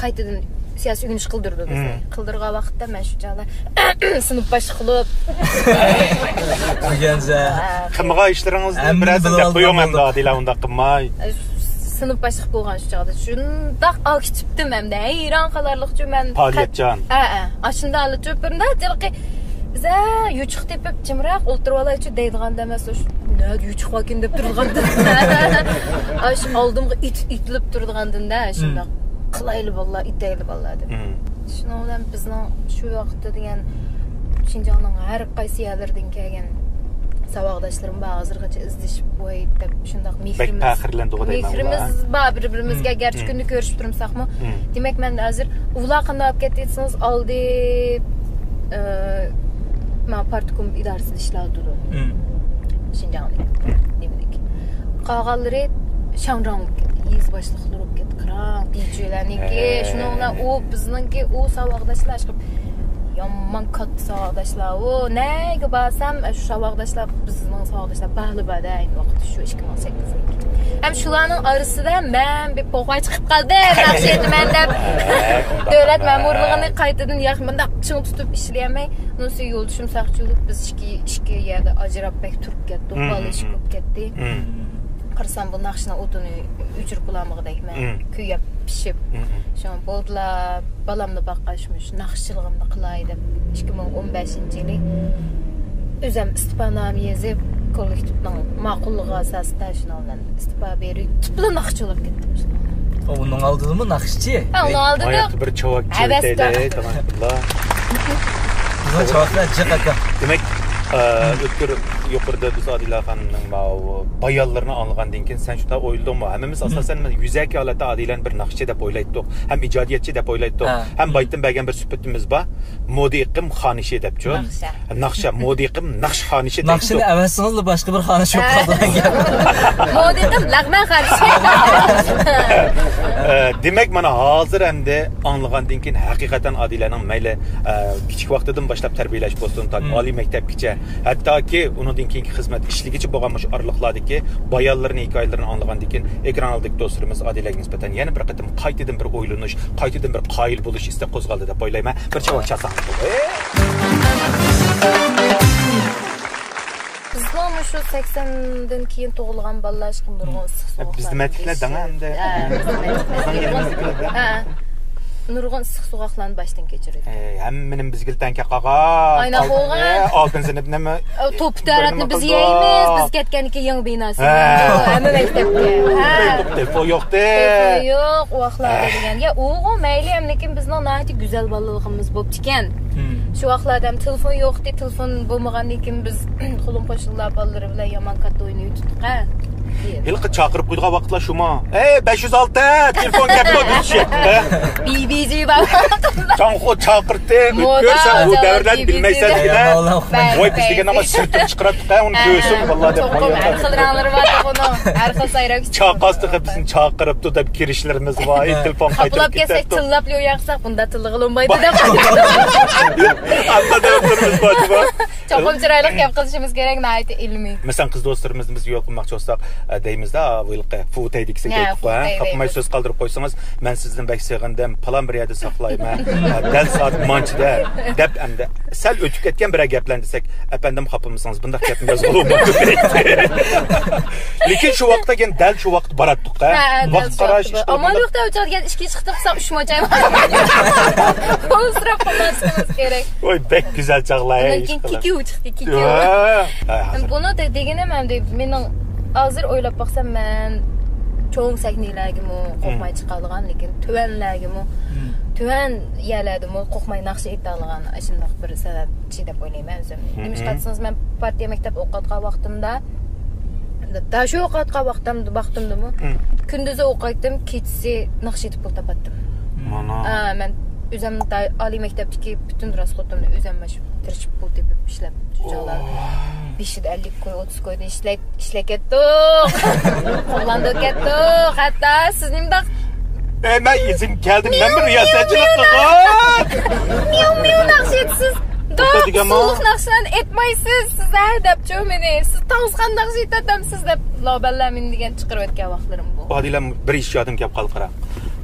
قايتىدىن سىياسىي ئۆگىنىش قىلدۇردى بىزنى. قىلدۇرغان ۋاقىتتا مەن شۇ چاغدا سىنىپ باشلىقى بولۇپ. ئۆگەنسە. قىلمىغان ئىشلىرىڭىزنى بىرەرسىنى دەپ قويۇڭ ئەمدى، ئادىلە، ئۇنداق قىلماي. سىنىپ باشلىقى بولغان شۇ چاغدا شۇنداق ئاغ كېتىپتىم ئەمدى، ھەيران قالارلىقچۇ مەن. پائالىيەتچان. ھە، ھە. ئاشۇنداق ئالىچۇ بىرنى جىلقى بىزە يوچۇق تېپىپ جىمراق ئولتۇرۇۋالايچۇ دەيدىغان ئەمەس، شۇ نەدە يوچۇق باركىن دەپ تۇرىدىغاندىن. ئاشۇ ئالدىمغا ئېتىلىپ تۇرىدىغاندىن-دە، شۇنداق قىلايلى بالىلار، ئېتەيلى بالىلار دەپ. شۇنىڭ بىلەن بىزنىڭ شۇ ۋاقىتتا دېگەن شىنجاڭنىڭ ھەر قايسى يەرلىرىدىن كەلگەن ساۋاقداشلىرىم بار، ھازىرغىچە ئىزدىشىپ، ۋاي دەپ شۇنداق مېھرىمىز، پەخىرلىنىدىغۇ دەيمەن مېھرىمىز بار بىر بىرىمىزگە، گەرچە كۈندە كۆرۈشۈپ تۇرمىساقمۇ. دېمەك، مەن ھازىر ئۇلار قانداق بولۇپ كەتتى دېسىڭىز، ئالدى، ئە، مانا پارتكوم ئىدارىسىدە ئىشلەۋاتىدۇ. شىنجاڭدىكى، نېمىدىكى. قالغانلىرى شاڭراڭ بولۇپ كەتتى، يېزا باشلىقلىرى بولۇپ كەتتى، كىراڭ، دىجۈلەرنىڭكى. شۇنىڭ بىلەن ئۇ بىزنىڭكى ئۇ ساۋاقداشلار ئىشقىلىپ يامان كاتتا ساۋاقداشلار. ئۇ نەگە بارسام، شۇ ساۋاقداشلار، بىزنىڭ ساۋاقداشلار بارلى بار-دە، ئەينى ۋاقىتتا شۇ ئىككى مىڭ سەككىزىنچى. ھەم شۇلارنىڭ ئارىسىدا مەن بىر پوغا چىقىپ قالدىم، ناخشا ئېيتىمەن دەپ. دۆلەت مەمۇرلۇقىنى قايتىدىن ياق، مۇنداق چىڭ تۇتۇپ ئىشلىيەلمەي، نۇسى يولدىشىم ساقچى بولۇپ، بىز ئىككى، ئىككى يەردە ئاجراپ بەك تۇرۇپ كەتتۇق، بالىلىشىپ بولۇپ كەتتى. قارىسام، بۇ ناخشىنىڭ ئوتىنى ئۆچۈرۈپ بولالمىغۇدەكمەن. كۆيۈپ، پىشىپ. شۇڭا بولدىلا، بالامنى باققاچ، مۇشۇ ناخشىچىلىقىمنى قىلاي دەپ، ئىككى مىڭ ئون بەشىنچى يىلى ئۆزۈم ئىستېپانامە يېزىپ، كوللېكتىپنىڭ ماقۇللۇقى ئاساسىدا شۇنىڭ بىلەن ئىستېپا بېرىپ، تۈپلا ناخشىچى بولۇپ كەتتىم. ئۇنىڭ ئالدىدىمۇ ناخشىچى؟ ھە، ئۇنىڭ ئالدىدا ھاياتتا بىر چاۋاك ھەۋەس چېۋىتەيلى، بار. تاماكىلار. بىزنىڭ چاۋاكلار جىق ئەكەن. دېمەك، ئە، ئۆتكۈر يۇقىرىدا بىز ئادىلە خانىمنىڭ ماۋۇ بايانلىرىنى ئاڭلىغاندىن كېيىن سەن شۇنداق ئويلىدىڭمۇ؟ ھەممىمىز ئاساسەن يۈزەكى ھالەتتە ئادىلەنى بىر ناخشىچى دەپ ئويلايتتۇق، ھەم ئىجادىيەتچى دەپ ئويلايتتۇق، ھەم بايىتتىن بەرگەن بىر سۈپىتىمىز بار، مودا ئېقىم خانىشى دەپچۇ. ناخشا. ناخشا، مودا ئېقىم ناخشا خانىشى دەيتتۇق. ناخشىنى ئەۋەتسىڭىزلا باشقا بىر خانىش بولۇپ قالىدىغان گەپ. مودا ئېقىم لەغمەن خانىشى. ئە، دېمەك، مانا ھازىر ئەمدى ئاڭلىغاندىن كېيىن ھەقىقەتەن ئادىلەنىڭ مەيلى، ئە، كىچىك ۋاقتىدىن باشلاپ تەربىيەلەش بولسۇن، تاكى ئالىي مەكتەپكىچە ھەتتاكى ئۇنىڭدىن كېيىنكى خىزمەت ئىشلىگۈچە بولغان مۇشۇ ئارىلىقلاردىكى بايانلىرىنى، ھېكايىلىرىنى ئاڭلىغاندىن كېيىن، ئېكران ئالدىدىكى دوستلىرىمىز ئادىلەگە نىسبەتەن يەنە بىر قېتىم قايتىدىن بىر ئويلىنىش، قايتىدىن بىر قايىل بولۇش ئىستەك قوزغالدى دەپ ئويلايمەن. بىر چاۋاك چالساڭ. بىزنىڭ مۇشۇ سەكسەندىن كېيىن تۇغۇلغان بالىلار ھېچقىم نۇرغۇن ئىسسىق سوغۇقلارنى بىزدىمەتلىكلەر دەڭە ئەمدى. ھە، بىزدىمەتلىكلەر. ھە. نۇرغۇن ئىسسىق سوغۇقلارنى باشتىن كەچۈرىدۇ. ئەي، ھەممىنىڭ بىزگىلا تەڭكە قالغان. ئاينا قوغان. ئالتىنچى سىنىپنىمۇ توپا تەرەتنى بىز يەيمىز، بىز كەتكەندىن كېيىن يېڭى بىناسى. ھە. ھەممە مەكتەپكە. ھە. تېلېفون يوقتى. تېلېفون يوق، ئۇ ۋاقىتلاردا دېگەن. يا، ئۇغۇ مەيلى، ئەمدىكىن بىزنىڭ ناھايىتى گۈزەل بالىلىقىمىز بوپتىكەن. شۇ ۋاقىتلاردا ھەم تېلېفون يوقتى، تېلېفون بولمىغاندىن كېيىن بىز قولۇم قوشنىلار بالىلىرى بىلەن يامان كاتتا ئوينىۋېتىپتۇق-ھە. ھېلىقى چاقىرىپ قويىدىغان ۋاقىتلار شۇما؟ ئەي، بەش يۈز ئالتە، تېلېفون كەپتۇ دېيىشى. بىبىجى بار. چاڭخۇ چاقىرتتى، ئۆتكۈرسەن، ئۇ دەۋرلەرنى بىلمەيسەن دېگىنە. ۋاي، بىز دېگەن ئاما سىرتىنى چىقىراتتۇق-ھە، ئۇنى كۆرسۇن، ۋاللا دەپ. چوقۇم ھەر خىل رەڭلىرى بار ئۇنىڭ، ھەر خىل سايراك. چاقاس تېخى بىزنى چاقىرىپتۇ دەپ كىرىشلىرىمىز بار. ئەي، تېلېفون قايتۇرۇپ كەتسەك، تىللاپ يو ياقساق، بۇنداق تىللىغىلى بولمايدۇ دەپ. ئاندا دەۋرلىرىمىز بار، جۇما. چوقۇم چىرايلىق گەپ قىلىشىمىز كېرەك، ناھايىتى ئىلمىي. مەسىلەن، قىز دوستلىرىمىزنى بىز يول قىلماقچى بولساق، ئە، دەيمىز-دە، ھېلىقى فۇتەي دېگۈسى كەيتىپ قوي، ھە؟ خاپىماي سۆز قالدۇرۇپ قويسىڭىز، مەن سىزدىن بەك سېغىندىم، پالان بىر يەردە ساقلايمەن، ھە، دەل سائەت مانچىدە، دەپ ئەمدى سەل ئۆتۈپ كەتكەن بىرەر گەپلەرنى دېسەك، ئەپەندىم، خاپىمىسىڭىز، بۇنداق گەپنى يازغىلى بولمايدۇ دەيتتى. لېكىن شۇ ۋاقىتتا كەينى دەل شۇ ۋاقىت باراتتۇق-ھە. ھە، ھە، ۋاقىت قاراش، ئىش ئامال يوق دەپ ئۆتۈۋاتقان ئىككى ئىش قىلسام، ئۈچ موچاي بار. ئۇنى سوراپ قىلماسلىقىمىز كېرەك. ۋاي، بەك گۈزەل چاغلار، ئۇنىڭ كېيىن كىكىۋ چىقتى، كىكىۋ. ھە، ھە، ھازىر. بۇنى دە-، دېگىنىم ئەمدى مېنىڭ ھازىر ئويلاپ باقسام، مەن چوڭ سەھنىلەرگىمۇ قورقماي چىقالىغان، لېكىن تۆۋەنلەرگىمۇ، تۆۋەن يەرلەردىمۇ قورقماي ناخشا ئېيتالىغان ئاشۇنداق بىر سەۋەبچى دەپ ئويلايمەن ئۆزۈمنى. نېمىشقا دېسىڭىز، مەن پارتىيە مەكتەپتە ئوقۇۋاتقان ۋاقتىمدا، داشۇ ئوقۇۋاتقان ۋاقتىم-، ۋاقتىمدىمۇ كۈندۈزى ئوقۇيتتۇم، كېچىسى ناخشا ئېيتىپ پۇل تاپاتتىم. مانا. ئا، مەن ئۆزۈم دا-، ئالىي مەكتەپتىكى پۈتۈن راسخوتۇمنى ئۆزۈم ماش-، تىرىشىپ پۇل تېپىپ ئىشلەپ، شۇ چاغلار بېشىدا ئەللىك كوي، ئوتتۇز كويدىن ئىشلەپ، ئىشلەپ كەتتۇق. قوغلاندۇرۇپ كەتتۇق. ھەتتا سىز نېمىنداق ئەي، مەن ئىزىم كەلدىم، مەن بىر رىياسەتچىلىك قىلغان. مىياۋ، مىياۋ ناخشا ئېيتىسىز. دوق، سولۇق ناخشىلارنى ئېيتمايسىز سىز، ھە، دەپچۇ مېنى. سىز تاۋۇسخان ناخشا ئېيتاتامسىز دەپ، لابەللەر مېنى دېگەن چىقىرىۋەتكەن ۋاقىتلىرىم بۇ. ئادىلەم بىر ئىش يادىم كەپ قالدى، قارا.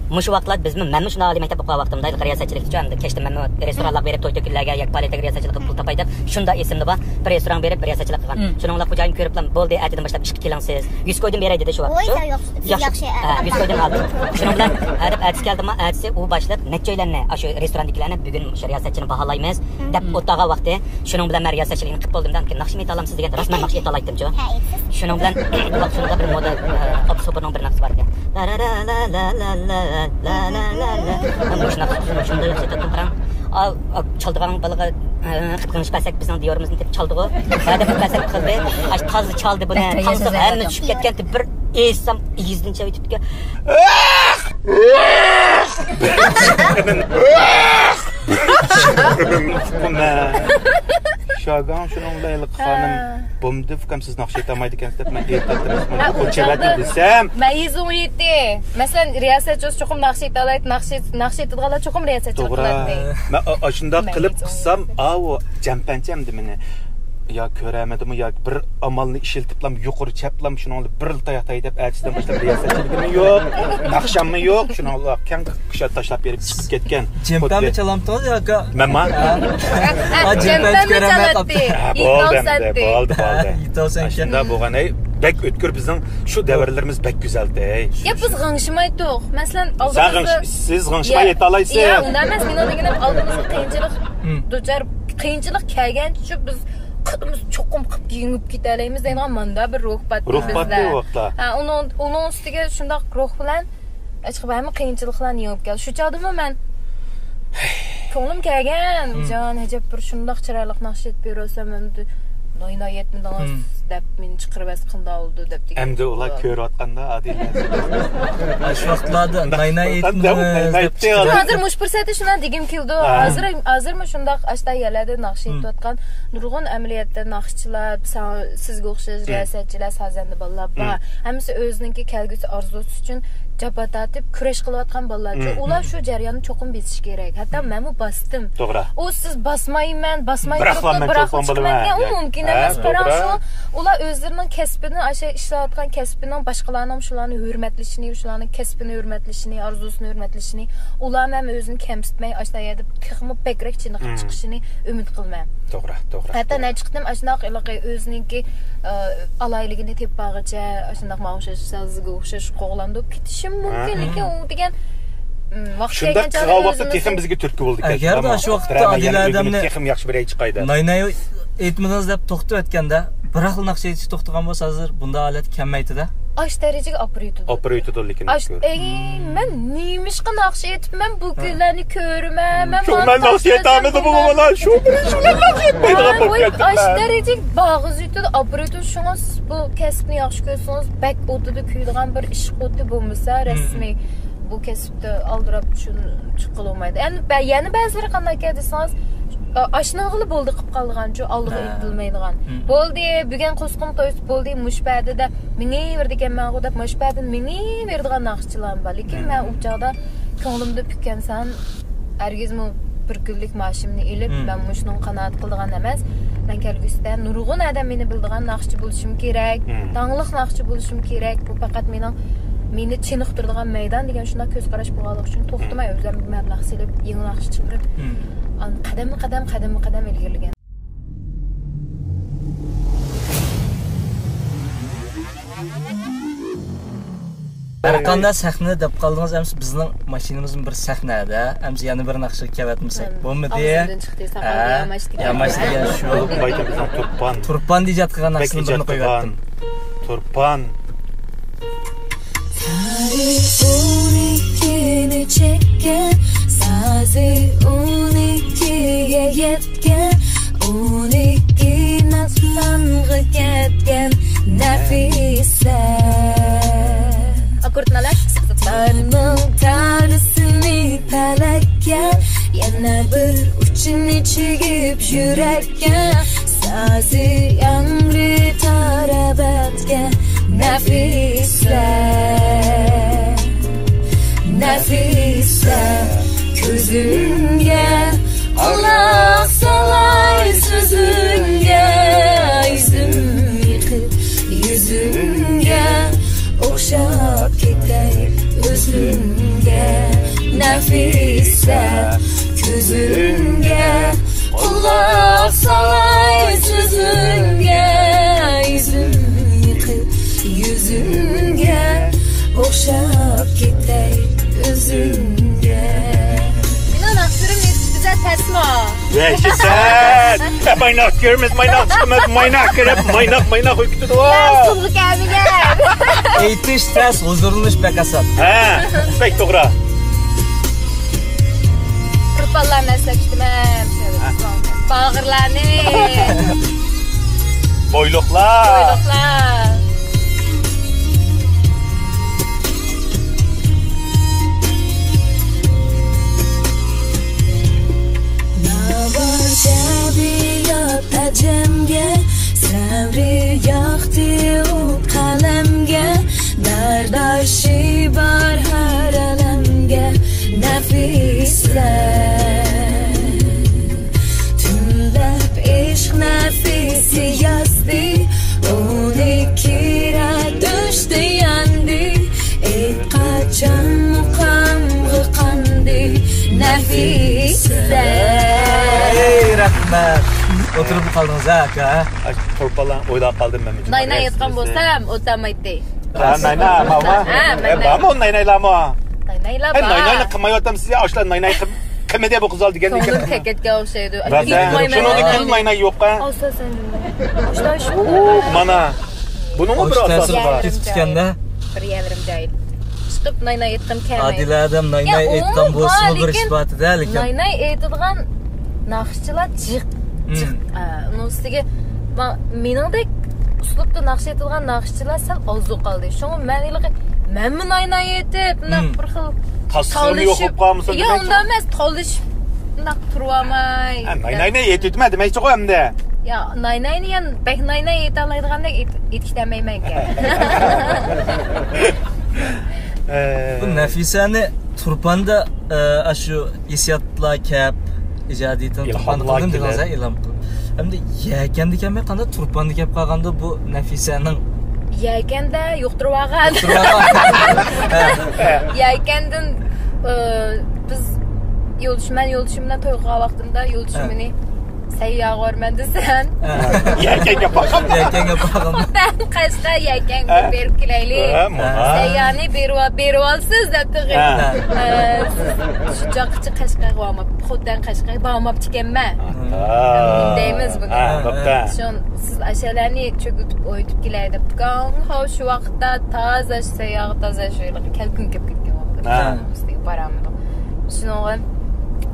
مۇشۇ ۋاقىتلار بىزمۇ، مەنمۇ شۇنداق ئالىي مەكتەپ ئوقۇغان ۋاقتىمدا ھېلىقى رىياسەتچىلىكچۇ ئەمدى كەچتە مەنمۇ رېستورانلارغا بېرىپ، توي تۆكۈنلەرگە ياكى پائالىيەتلەرگە رىياسەتچىلىك قىلىپ پۇل تاپاي دەپ شۇنداق ئېسىمدە بار. بىر رېستورانغا بېرىپ رىياسەتچىلىك قىلغان. شۇنىڭ بىلەن خوجايىن كۆرۈپلا، بولدى، ئەتىدىن باشلاپ ئىشقا كېلىڭ سىز. يۈز كويدىن بېرەي دېدى شۇ ۋاقىت. ياخشى، ياخشى. ھە، يۈز كويدىن ئالدى. شۇنىڭ بىلەن، ھە، دەپ ئەتىسى كەلدىمۇ، ئەتىسى ئۇ باشلىق نەچچە ئۆيلەرنى، ئاشۇ رېستورانىدىكىلەرنى بۈگۈن شۇ رىياسەتچىنى باھالايمىز دەپ ئولتۇرغان ۋاقتى. شۇنىڭ بىلەن مەن رىياسەتچىلىكنى قىلىپ بولدۇم دەمكىن، ناخشىمۇ ئېيتالامسىز دېگەن، راست مەن ناخشا ئېيتالايتتىمچۇ. شۇنىڭ بىلەن بۇ ۋاقىت شۇنىڭدا بىر مودا، ئە، ئابدۇسوپۇرنىڭ بىر ناخشىسى بار ئىكەن. لا لا لا لا لا لا لا لا لا لا. مەن مۇشۇ ناخشىنى شۇنداق ياخشى ئېيتاتتىم، قاراڭ. ئا، ئا، چالىدىغان بالىغا، ئە، قىپقىرىنچ پەسەك بىزنىڭ دىيارىمىزنى دەپ چالدىغۇ. ھە دەپ پەسەك قىلدى. ئاش تازا چالدى بۇنى. تاڭسىغا ھەممە چۈشۈپ كەتكەنتى، بىر ئېيتسام ئېگىزدىن چىقىۋېتىپتىكەن. شاگاڭ شۇنىڭ بىلەن ھېلىقى خانىم بومدى، ئۇكام، سىز ناخشا ئېيتالمايدىكەنسىز دەپ مەن ئېيتاتتىم. ھە، ئۇ چېۋەتتى چاغدا دېسەم. مەيىزى ئۇيۇتتى. مەسىلەن، رىياسەتچى بولسا چوقۇم ناخشا ئېيتالايتتى، ناخشا، ناخشا ئېيتىدىغانلار چوقۇم رىياسەتچىلىك قىلاتتى. مەن ئا-، ئاشۇنداق قىلىپ قىلسام، ئاۋۇ جەمپەنچە ئەمدى مېنى يا كۆرەلمىدىمۇ ياكى بىر ئامالنى ئىشلىتىپلام يۇقىرى چەپلام شۇنىڭ بىر تاياق تاي دەپ ئەتىسىدىن باشلاپ رىياسەتچىلىكىمۇ يوق، ناخشاممۇ يوق، شۇنىڭ بىلەن كەڭ كۇشات تاشلاپ بېرىپ چىقىپ كەتكەن. جەمپەنمۇ چالامتىڭىز ياكى؟ مەنما؟ ھە، جەمپەنمۇ چالاتتى. ھە، بولدى ئەمدى، بولدى، بولدى. ئاشۇنداق بولغان، ئەي، بەك ئۆتكۈر بىزنىڭ شۇ دەۋرلىرىمىز بەك گۈزەلدى، ئەي. يا، بىز غىڭشىمايتتۇق. مەسىلەن، سىز غىڭشىماي ئېيتالايسىز. يا، ئۇنداق ئەمەس، مېنىڭ دېگىنىم ئالدىمىزغا قىيىنچىلىق دۇچار، قىيىنچىلىق كەلگەنچە بىز قىلىمىز، چوقۇم قىلىپ يېڭىپ كېتەلەيمىز دەيدىغان ماندا بىر روھ پاتتى بىزدە. ھە، ئۇنىڭ، ئۇنىڭ ئۈستىگە شۇنداق روھ بىلەن ئاشۇ ھەممە قىيىنچىلىقلارنى يېڭىپ كەلدى. شۇ چاغدىمۇ مەن كۆڭلۈم كەلگەن، جان، ئەجەب بىر شۇنداق چىرايلىق ناخشا ئېيتىپ بېرىۋالسام، ئەمدى ناي ناي ئېيتمىدىڭىز دەپ مېنى چىقىرىۋەتسە قانداق بولىدۇ دەپ دېگەن. ئەمدى ئۇلار كۆرۈۋاتقاندا ئادىل. شۇ ۋاقىتلاردا ناي ناي ئېيتمىدىڭىز دەپ چىقىرىۋەتتى. ھازىر مۇشۇ پۇرسەتتە شۇنداق دېگۈم كېلىدۇ. ھازىر، ھازىرمۇ شۇنداق ئاشتا يەرلەردە ناخشا ئېيتىۋاتقان نۇرغۇن ئەمەلىيەتتە ناخشىچىلار، سىزگە ئوخشاش رىياسەتچىلەر، سازەندە بالىلار بار. ھەممىسى ئۆزىنىڭكى كەلگۈسى ئارزۇسى ئۈچۈن جاپا تارتىپ كۈرەش قىلىۋاتقان بالىلارچۇ، مم، ئۇلار شۇ جەرياننى چوقۇم بېسىشى كېرەك. ھەتتا مەنمۇ باستىم. توغرا. ئۇ سىز باسمايمەن، باسماي بىراقلا تۇرۇپ، مەن بىراقلا چولپان چىقىپ بولىمەن. كەتكەن، ئۇ مۇمكىن ھە، ئەمەس. قاراڭ، توغرا. شۇ ئۇلار ئۆزلىرىنىڭ كەسپىدىن، ئاشۇ ئىشلەۋاتقان كەسپىنىڭ باشقىلارنىڭ شۇلارنى ھۆرمەتلىشىنى، شۇلارنىڭ كەسپىنى ھۆرمەتلىشىنى، ئارزۇسىنى ھۆرمەتلىشىنى، ئۇلارمۇ ھەم ئۆزىنى كەمسىتمەي، ئاشۇ يەردە تېخىمۇ بەكرەك چېنىقىپ مم. چىقىشىنى ئۈمىد قىلىمەن. توغرا، توغرا، ھەتتا توغرا. نەچچە قېتىم ئاشۇنداق ھېلىقى ئۆزىنىڭكى، ئە، ئالاھىدىلىكىنى تېپىپ بارغۇچە، ئاشۇنداق ماڭا ئوخشاش، سىزگە ئوخشاش قوغلان بولۇپ كېتىشىم مۇمكىن، ھە. لېكىن ئۇ دېگەن، ئم، ۋاقىت شۇنداق كەلگەن چاغدا قىلغان ۋاقىتتا ئۆزىمىزنى تېخىمۇ بىزگە تۈرتكە بولىدىكەن. ئەگەردە شۇ ۋاقىتتا بىرەر ئادىلە يەنە ئادەمنى ئۆگىنىپ تېخىمۇ ياخشى بىر ئەي چىقايدۇ. نايناي ئېيتمىدىڭىز دەپ توختىتىۋەتكەندە، بىراقلا ناخشا ئېيتىشى توختىغان بولسا، ھازىر بۇنداق ھالەت كەلمەيتتى-دە. ئاش دەرىجىگە ئاپىرىۋېتىدۇ. ئاپىرىۋېتىدۇ، لېكىن ئاش، ئەي، مەن نېمىشقا ناخشا ئېيتىپ، مەن بۇ ھە. كۈنلەرنى كۆرىمەن، مەن شۇ مەن ناخشا ئېيتالمىدىم بۇ بالا، شۇ بىلەن شۇ ناخشا ئېيتمايدىغان بولۇپ كەتتىم ئاش مەن. دەرىجىگە باغىز يېتىدۇ، ئاپىرىۋېتىدۇ. شۇڭا سىز بۇ كەسىپنى ياخشى كۆرسىڭىز، بەك ئوتىدا كۆيىدىغان بىر ئىشق ئوتى بولمىسا، مم. رەسمىي بۇ كەسىپتە ئالدىراپ چۈ-، چىققىلى بولمايدۇ. يەنە بە-، يەنە بەزىلىرى قانداق ئىكەن دېسىڭىز، ئا-، ئاشنىڭغىلا بولدى قىلىپ قالىدىغانچۇ، ئالغا ھە. ئېيتىلمايدىغان. مم. بولدى، بۈگۈن قوسقۇم تويسا بولدى، مۇشۇ پەدىدە مېڭىۋېرىدىكەنمەنغۇ دەپ، مۇشۇ پەدىدە مېڭىۋېرىدىغان ناخشىچىلارمۇ بار. لېكىن مەن ئۇ چاغدا كۆڭلۈمدە پۈككەن سان، ھەرگىزمۇ بىر كۈنلۈك مائاشىمنى ئېلىپ، مم. مەن مۇشۇنىڭغا قانائەت قىلىدىغان ئەمەس. مەن كەلگۈسىدە نۇرغۇن ئادەم مېنى بىلىدىغان ناخشىچى بولۇشۇم كېرەك، مم. داڭلىق ناخشىچى بولۇشۇم كېرەك. بۇ پەقەت مېنىڭ، مېنى چېنىقتۇرىدىغان مەيدان دېگەن شۇنداق كۆز قاراش بولغانلىقى ئۈچۈن توختىماي مم. ئۆزۈمگە مەبلەغ سېلىپ، يېڭى ناخشا چىقىرىپ، مم. ئان-، قەدەممۇ قەدەم، قەدەممۇ قەدەم ئىلگىرىلىگەن. ھەرقانداق سەھنە دەپ قالدىڭىز، ئەمسە بىزنىڭ ماشىنىمىزمۇ بىر سەھنەدە، ئەمسە يەنە بىر ناخشىغا كېلىۋەتمىسەك بولمىدى. ئاغزىمدىن چىقتى، ساقال ھە. ياماش دېگەن. ياماش دېگەن شۇ. بايتىمىزنىڭ تۇرپان. تۇرپان دېيىشىۋاتقان ناخشىنى بىرنى قويۇۋەتتىم. تۇرپان. سائەت ئون ئىككىنى چەككەن، سازى ئون ئىككىگە يەتكەن، ئون ئىككى ناتلانغا كەتكەن نەفىسە. ئاككوردنى ئالاي. تارنىڭ تارىسىنى پەلەككە، يەنە بىر ئۇچىنى چىگىپ يۈرەك سازى ياڭرىتار ئەبەدكە نەفىسە، نەفىسە. كۆزۈڭگە قۇلاق سالاي سۆزۈڭگە، يۈزۈم يېقىپ يۈزۈڭگە، ئوخشاپ كېتەي ئۆزۈڭگە نەفىسە. كۆزۈڭگە قۇلاق سالاي سۆزۈڭگە، يۈزۈم يېقىپ يۈزۈڭگە، ئوخشاپ كېتەي ئۆزۈڭگە. مېنىڭ ناخشىلىرىم نېمىشقا بىزە تەسمۇ؟ ۋەھشىي سەت! مايناق كىرىمىز، مايناق چىقىمىز، مايناق كىرىپ، مايناق، مايناق ئۆكۈتىدۇ. يا، ئۇسسۇلغا كەلمىگەن. ئېيتىش تەس، ھۇزۇرلىنىش بەك ئاسان. ھە، بەك توغرا. قۇربانلار مەسلەپ كۈتىمەن. ھە. باغرىلارنى. بويلۇقلار. بويلۇقلار. ناۋا شەبىيات ئەجەمگە، سەۋرى ياقتى ئۇ قەلەمگە، دارداشى بار ھەر ئالەمگە نەفىسە. تۈنلەپ ئىشق نەفىسى يازدى، ئون ئىككى رەت ئۆچتى ياندى، ئېيتقاچان مۇقامغا قاندى نەفىسە. ئەي، رەھمەت. ئولتۇرۇپ قالدىڭىز ھە، ئاكا، ھە؟ ئاش-، تۇرپانلار ئويلاپ قالدىم مەن. نايناي ئېيتقان بولسام، ئولتۇرمايتتى. ھە، نايناي، ماۋۇ؟ ھە، ئەي، مەن بارمۇ ناينايلارمۇ؟ ناينايلار ئەي، بار. نايناينى قىلمايۋاتامسىز يا، ئاشۇلار نايناي قىل-، قىلمىدى بۇ قىزلار دېگەندىن كېيىن. كۆڭلۈم تەگكەن ئوخشايدۇ. بەزەن شۇنىڭدىن كېيىن نايناي يوققا. ئالسا سەن. ئۇ، مانا. بۇنىڭمۇ بىر ئاساسى بار. كېتىپ چىققاندا. بىر يەرلىرىم جايىل. چىقىپ نايناي ئېيتقۇم كەلمەيدۇ. ئادىلە ئادەم نايناي ئېيتقان بولسىمۇ بىر ئىش بار-دە، لېكىن. نايناي ئېيتىدىغان ناخشىچىلار جىق، جىق. ئە، ئۇنىڭ ئۈستىگە ما-، مېنىڭدەك ئۇسلۇبتا ناخشا ئېيتىدىغان ناخشىچىلار سەل ئازلا قالدى. شۇڭا مەن ھېلىقى مەنمۇ نايناي ئېيتىپ، مۇنداق بىر خىل تالىشىپ. يوق بولۇپ قالمىسۇن دېمەكچى. ئۇنداق ئەمەس، تالىشىپ مۇنداق تۇرۇۋالماي. ھە، نايناينى ئېيتىۋېتىمەن دېمەكچىغۇ ئەمدى. يا، نايناينى يەنە بەك نايناي ئېيتالايدىغاندەك ئېيت-، ئېيتىشتەلمەيمەنكەن. ئە، بۇ نەفىسەنى تۇرپاندا، ئە، ئاشۇ ھېسسىياتلار كەپ، ئىجادىيىتىنى تۇرپاندا ئىلھاملار قىلدىم دېدىڭىز، كېلىپ. ھە، ئىلھام قىلدىم. ئەمدى يەكەندە كەلمەي، قانداق تۇرپاندا كەپ قالغاندا بۇ نەفىسەنىڭ؟ يەكەندە يۇقتۇرۇۋالغان. يۇقتۇرۇۋالغان. ھە. يەكەندىن، ئە، بىز يولدىشىم، مەن يولدىشىم بىلەن توي قىلغان ۋاقتىمدا يولدىشىم ھە. مېنى سەيياغا بارىمەن دېسەم. ھە. يەكەنگە باققان. يەكەنگە باققان. خوتەن قەشقەر يەكەنگە ھە. بېرىپ كېلەيلى. ھە، مانا. سەييانى بېرىۋ-، بېرىۋالسىز دەپ تېخى. ھە. ئە، سىز شۇ چاغقىچە قەشقەرگە بارماپ، خوتەن قەشقەرگە بارماپتىكەنمەن. ھە. دەيمىز بۇنى. ھە، بوپتۇ. شۇڭا سىز ئاشۇلارنى چۆكۈتۈپ ئويتۇپ كېلەي دەپ. گاڭ ھاۋ شۇ ۋاقىتتا تازا سەيياغا تازا شۇ يەرگە كەلكۈن كېلىپ كەتكەن ۋاقىت. ھە. ئۈستىگە بارامدۇق. شۇنىڭغا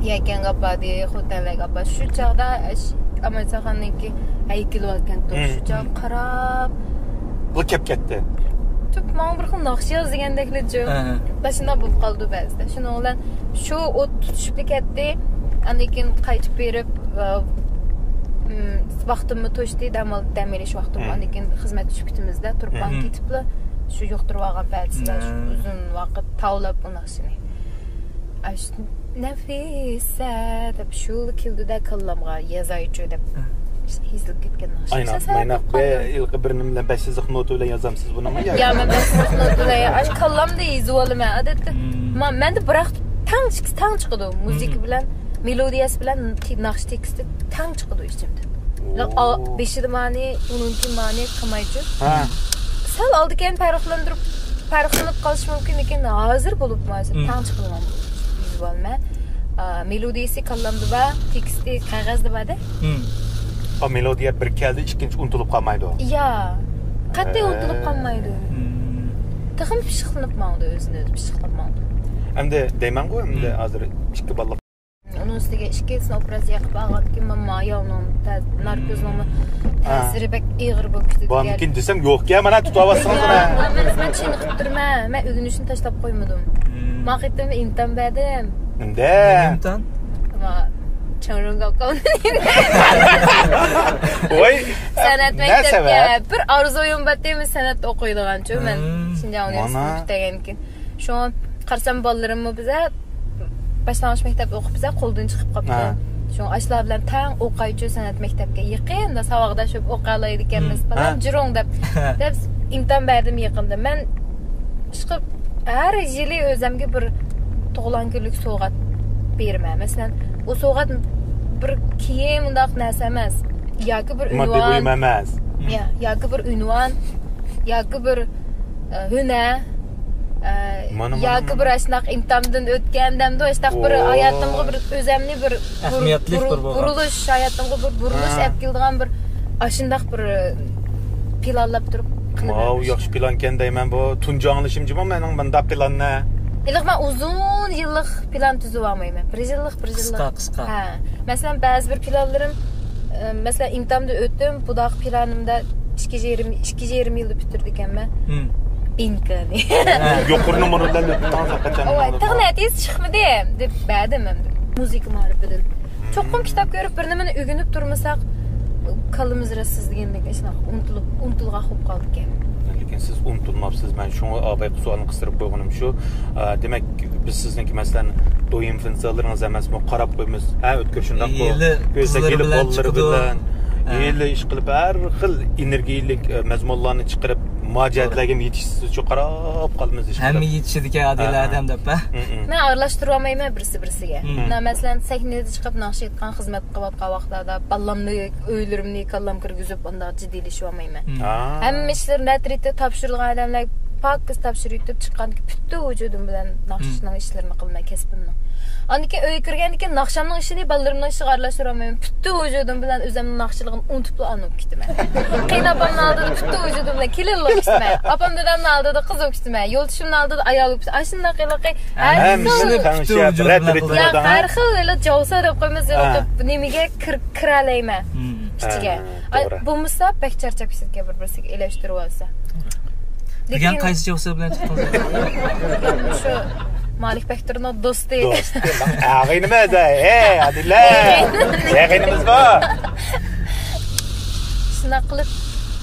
يەكەنگە ئاپاردى، خوتەنلەرگە ئاپاردى. شۇ چاغدا ئەش-، ئامىرساخاننىڭكى ھەيكىلى باركەنتۇ. مم. شۇ چاغ قاراپ. بۇ كەپ كەتتى. تۈپ ماڭا بىر خىل ناخشا ياز دېگەندەكلىچۇ. ھە. باشۇنداق بولۇپ قالىدۇ بەزىدە. شۇنىڭ بىلەن شۇ ئوت تۇتۇشۇپلا كەتتى. ئاندىن كېيىن قايتىپ بېرىپ، ئا، مم، ۋاقتىممۇ توشتى، دەم ئال-، دەم ئېلىش ۋاقتىممۇ. مم. ئاندىن كېيىن خىزمەتكە چۈشۈپ كېتىمىز-دە، تۇرپان مم. كېتىپلا شۇ يۇقتۇرۇۋالغان پەدىسىلەر شۇ مم. ئۇزۇن ۋاقىت تاۋلاپ ئۇ ناخشىنى. ئاشۇ نەفىسە دەپ شۇلا كېلىدۇ-دە كاللامغا، يازايچۇ دەپ. ھە. ئىشتە ئېزىلىپ كەتكەن ناخشا. ئايناق، مايناق. بە-، ھېلىقى بىر نېمە بىلەن، بەش يېزىق نوتا بىلەن يازامسىز بۇنىمۇ ياكى؟ يا، مەن بەش يېزىق نوتا بىلەن، ئاشۇ كاللامدا يېزىۋالىمەن. ئادەتتە، مم. ما-، مەندە بىراق تەڭ چىق-، تەڭ چىقىدۇ. مۇزىكا مم. بىلەن، مېلودىيەسى بىلەن تې-، ناخشا تېكىستى تەڭ چىقىدۇ ئىچىمدىن. ئو. بېشىدا مانى، ئۇنىڭدىن كېيىن مانى قىلمايچۇ. ھە. سەل ئالدى كەينى پەرقلەندۈرۈپ، پەرقلىنىپ قالىشى مۇمكىن، لېكىن ھازىر بولۇپمۇ ھازىر مم. تەڭ چىقىدىغان بولۇپ يېزىۋالىمەن. ئا، مېلودىيىسى كاللامدا بار، تېكىستى قەغەزدە بار-دە. مم. ئا، مېلودىيە بىر كەلدى، ئىككىنچى ئۇنتۇلۇپ قالمايدۇ. يا. قەتئىي ھە. ئۇنتۇلۇپ قالمايدۇ. مم. تېخىمۇ پىششىقلىنىپ ماڭىدۇ، ئۆزىنى ئۆزى پىششىقلاپ ماڭىدۇ. ئەمدى دەيمەنغۇ، ئەمدى مم. ھازىر ئىككى بالىلىق ئۇنىڭ ئۈستىگە ئىككىلىسىنى ئوپېراتسىيە قىلىپ ئالغاندىكىن، مانا، مانا ياۋنىڭ تە-، ناركوزنىڭمۇ ھە. تەسىرى بەك ئېغىر بولۇپ كېتىدىكەن. بارمىكىن دېسەم، يوقكەن، مانا تۇتۇۋالسىڭىز مانا. مەن، مەن چېنىقىپ تۇرىمەن. مەن ئۆگىنىشنى تاشلاپ قويمىدىم. مم. ما قېتىم ئىمتىھان بەردىم. نېمە ئىمتىھان؟ ما، چاڭرۇڭگاۋ قالدى. ۋاي، سەنئەت مەكتەپكە بىر ئارزۇيۇم بار ئىدى، سەنئەتتە ئوقۇيدىغانچۇ مەن. مم. شىنجاڭ ئۇنىۋېرسىتېتىنى پۈتتۈرگەندىكىن. شۇڭا قارىسام، بالىلىرىممۇ بىزە باشلانغۇچ مەكتەپتە ئوقۇپ، بىزە قولدىن چىقىپ قاپتۇ. ھە. شۇڭا ئاشۇلار بىلەن تەڭ ئوقايچۇ، سەنئەت مەكتەپكە يېقىندا، ساۋاقداش بولۇپ ئوقالايدىكەنمىز. مم. بالام، ھە. جۈرۈڭ دەپ، ھە. دەپ ئىمتىھان بەردىم يېقىندا. مەن ئىشقىلىپ ھەر يىلى ئۆزەمگە بىر تۇغۇلغان كۈنلۈك سوۋغات بېرىمەن. مەسىلەن، ئۇ سوۋغات بىر كىيىم، ئۇنداق نەرسە ئەمەس. ياكى بىر ماددىي ئۇنۋان. بۇيۇم ئەمەس. يا، ياكى بىر ئۇنۋان، ياكى بىر ئە، ھۈنەر، ئە، مانا، مانا، ياكى مانا. بىر ئاشۇنداق ئىمتىھاندىن ئۆتكەن دەمدۇ، ئاشۇنداق بىر ھاياتىمغا بىر ئۆزەمنى بىر بۇر-، ئەھمىيەتلىك بۇر-، بىر بولغان. بۇرۇلۇش، ھاياتىمغا بىر بۇرۇلۇش ھە. ئەپ كېلىدىغان بىر ئاشۇنداق بىر، ئە، پىلانلاپ تۇرۇپ قىلىمەن ماۋۇ مۇشۇنى. ياخشى پىلانكەن دەيمەن بۇ. تۇنجى ئاڭلىشىمچىمۇ مېنىڭ مۇنداق پىلاننى. ھېلىقى مەن ئۇزۇن يىللىق پىلان تۈزۈۋالمايمەن. بىر يىللىق، بىر يىللىق. قىسقا، قىسقا. ھە. مەسىلەن، بەزى بىر پىلانلىرىم، ئە، مەسىلەن، ئىمتىھاندىن ئۆتتۈم، بۇنداق پىلانىمدا ئىككى يېرىم، ئىككى يېرىم يىلدا پۈتتۈرىدىكەنمەن. مم. بىنكىنى. يۇقىرىنى مۇنۇ بىلەن ئۆتۈپ قالساق قاچان ئەۋە، بولىدۇ؟ تېخى نەتىجىسى چىقمىدى، دەپ بەردىم ئەمدى. مۇزىكا مائارىپىدىن. مم. چوقۇم كىتاب كۆرۈپ، بىر نېمىنى ئۆگىنىپ تۇرمىساق، كاللىمىز رەتسىز دېگەندەك، شۇنداق ئۇنتۇلۇپ، ئۇنتۇلغاق بولۇپ قالىدىكەن. لېكىن سىز ئۇنتۇلماپسىز. مەن شۇڭا ئاۋايقى سوئالنى قىستۇرۇپ قويغىنىم شۇ. ئا، دېمەك، بىز سىزنىڭكى، مەسىلەن، دويىن فىنسىلىرىڭىز ئەمەسمۇ؟ قاراپ قويىمىز. ھە، ئۆتكۈر شۇنداققۇ. ھېلى كۆزدەك قىزلىرى ھېلى بىلەن بالىلىرى چىقىدۇ. بىلەن. ھە. ھېلى ئىشقىلىپ، ھەر خىل ئېنېرگىيىلىك، ئە، مەزمۇنلارنى چىقىرىپ، ما جەھەتلەرگە يېتىشسىزچۇ، قاراپ قالىمىز ئىشقىلىپ. ھەممە يېتىشىدىكەن ئادىل ھە، ھە. ئادەم دەپ، ھە؟ مم، مم. مەن ئارىلاشتۇرۇۋالمايمەن بىرسى بىرسىگە. مم. مەن، مەسىلەن، سەھنىدە چىقىپ ناخشا ئېيتقان، خىزمەت قىلىۋاتقان ۋاقىتلاردا بالامنى، ئۆيلىرىمنى كاللام كىرگۈزۈپ، ئۇنداق جىددىيلىشىۋالمايمەن. مم. ھا. ھەممە ئىشلىرى نەترىتى تاپشۇرۇلغان ئادەملەر پاكىز تاپشۇرۇۋېتىپ چىققاندىكىن پۈتۈن ۋۇجۇدۇم بىلەن ناخشىنىڭ مم. ئىشلىرىنى قىلىمەن، كەسپىمنىڭ. ئاندىن كېيىن ئۆيگە كىرگەندىن كېيىن ناخشامنىڭ ئىشىنى بالىلىرىمنىڭ ئىشىغا ئارىلاشتۇرالمايمەن. پۈتۈن ۋۇجۇدۇم بىلەن ئۆزۈمنىڭ ناخشىلىقىنى ئۇنتۇپلا ئانا بولۇپ كېتىمەن. قېيىنئاپامنىڭ ئالدىدا پۈتۈن ۋۇجۇدۇم بىلەن كېلىن بولۇپ كېتىمەن. ئاپام دادامنىڭ ئالدىدا قىز بولۇپ كېتىمەن. يولدىشىمنىڭ ئالدىدا ئايال بولۇپ كېتىمەن. ئاشۇنداق ھېلىقى ھەر ھەممىسىنى خىل پۈتۈن ۋۇجۇدۇم بىلەن يا، قىلىدىغان. ھەر خىل ھېلى جاۋسا دەپ قويىمىز، ھە. نېمىگە كىر-، كىرەلەيمەن ھم. ئىچىگە. ھە، ئاي، توغرا. بولمىسا بەك چارچاپ كېتىدىكەن بىر-بىرسىگە ئېلەشتۈرۈۋالسا. لېكىن قايسى جاۋسا بىلەن چىقتىڭىز؟ شۇ مالىك بەكتۇرنىڭ دوستى. دوستى. ئاغىنىمىز، ھەي، ئادىلە. ئاغىنىمىز بۇ. شۇنداق قىلىپ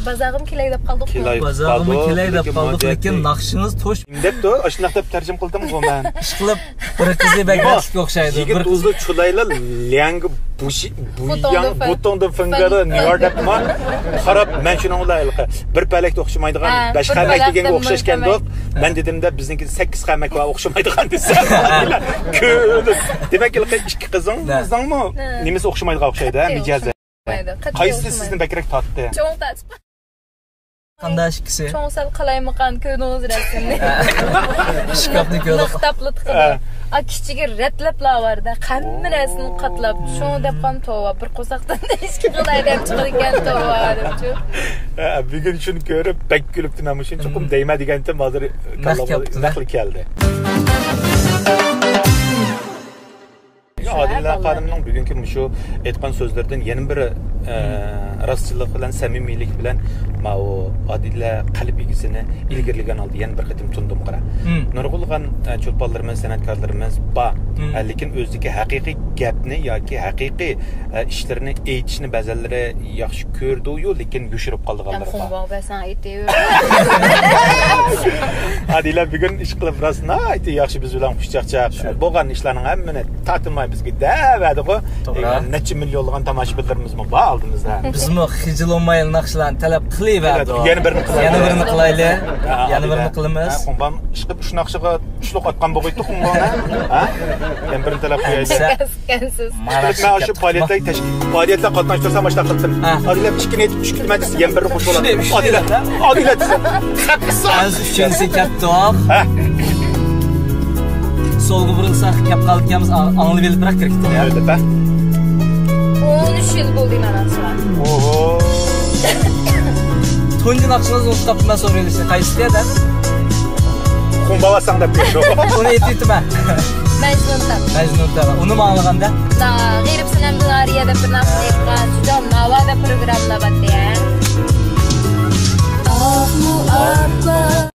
بازارغىمۇ كېلەي دەپ قالدۇق. كېلەي بازارغىمۇ دەپ قالدۇق، كېلەي دەپ لېكىن قالدۇق، لېكىن ماجاتتى. ناخشىڭىز توش. نېمە دەپتۇ؟ ئاشۇنداق دەپ تەرجىمە قىلدىمغۇ مەن. ئىشقىلىپ، بىر قىزى بەك ياخشى ئوخشايدۇ. يىگىت بىر قىز ئۇزۇ چۇلايلا لياڭگا بۇشى، بۇياڭ، بۇتوڭدا فىڭگادا نيار دەپما. قاراپ، مەن شۇنىڭ بىلەن ھېلىقى بىر پەلەكتە ئوخشىمايدىغان، ھە، بەش بىر خەمەك پەلەكتە دېگەنگە ئوخشاشكەندۇق. مەن دېدىم-دە، بىزنىڭكى سەككىز خەمەك بار ئوخشىمايدىغان دېسە. كۆرۈپ. دېمەك، ھېلىقى ئىككى قىزىڭىزنىڭمۇ نېمىسى ئوخشىمايدىغان ئوخشايدۇ، ھە، مىجەزى. قايسى سىزنى بەكرەك تارتتى؟ چوڭ تارتىپ. قانداق ئىككىسى؟ چوڭ سەل قالايمىقان، كۆردىڭىز رەسىمنى. شكافنى كۆردۇق. نىقتاپلا تىقىدۇ. ھە. ئا، كىچىكى رەتلەپلا بار-دە، ھەممە نەرسىنى قاتلاپ، شۇڭا دەپ قالدىم، توۋا، بىر قورساقتىن ئىككى خىل ئادەم چىقىدىكەن، توۋا، دەپچۇ. ھە، بۈگۈن شۇنى كۆرۈپ بەك كۈلۈپتىمەن، مۇشۇنى چوقۇم دەيمەن دېگەنتىم، ھازىر كاللامغا نەقلى كەلدى. ئادىلە خانىمنىڭ بۈگۈنكى مۇشۇ ئېيتقان سۆزلىرىدىن يەنە بىر، ئە، راستچىللىق بىلەن، سەمىمىيلىك بىلەن ماۋۇ ئادىلە قەلب ئىگىسىنى ئىلگىرىلىگەن ھالدا يەنە بىر قېتىم تونۇدۇم، قارا. نۇرغۇنلىغان، ئە، چولپانلىرىمىز، سەنئەتكارلىرىمىز بار. ھە، لېكىن ئۆزىدىكى ھەقىقىي گەپنى ياكى ھەقىقىي، ئە، ئىشلىرىنى ئېيتىشنى بەزەنلىرى ياخشى كۆرىدۇ-يۇ، لېكىن يوشۇرۇپ قالىدىغانلىرى بار. ئادىلە بۈگۈن ئىشقىلىپ راست ناھايىتى ياخشى بىز بىلەن خۇشچاقچاق. شۇ. بولغان ئىشلارنىڭ ھەممىنى تارتىنماي بىزگە دەۋەردىغۇ. توغرا. دېگەن نەچچە مىليونلىغان تاماشىبىنلىرىمىزمۇ بار ئالدىمىزدا. بىزمۇ خىجىل بولمايلا ناخشىلارنى تەلەپ قىلىۋەردۇق. يەنە بىرنى قىلايلى. يەنە بىرنى قىلايلى. ھە، يەنە بىرنى قىلىمىز. ھە، قۇمبان ئىشقىلىپ ئۈچ ناخشىغا ئۈچلۈك ئاتقان بولغىيتتۇق قۇمباننى. ھە؟ يەنە بىرنى تەلەپ قىلايلى. مانا مەن شۇ پائالىيەتلەر تەشكىل، پائالىيەتلەر قاتناشتۇرسام ئاشۇنداق قىلسىم. ھە. ئادىلە ئىككىنى ئېيتىپ ئۈچ كېتىمەن دېسە يەنە بىرنى قوشۇۋالىمەن. ئادىلە، ئادىلە دېسە. ئۈچىنچىسى كەتتۇق. ھە. سولغا بۇرۇلساق كەپ قالىدىكەنمىز، ئاڭ-، ئاڭلىۋېلىپ بىراق كىرىپ كېتىدۇ. ئەلۋەتتە. ئون ئۈچ يىل بولدى مانا شۇ. ئوھو. تۇنجى ناخشىڭىزنى ئۇنتۇپ قاپتىمەن سورىۋېلىشنى. قايسىسى دەپ؟ خۇمباۋاساڭ دەپ بېرىدۇ. ئۇنى ئېيتىۋېتىمەن. مەجنۇن دەپ. مەجنۇن دەپ. ئۇنىمۇ ئاڭلىغاندا؟ غېرىب سەنەمدىن ئارىيە دەپ بىر ناخشا ئېيتقان. جۇدام ناۋادا پروگرامما باتتى. ئاقمۇ ئاپا.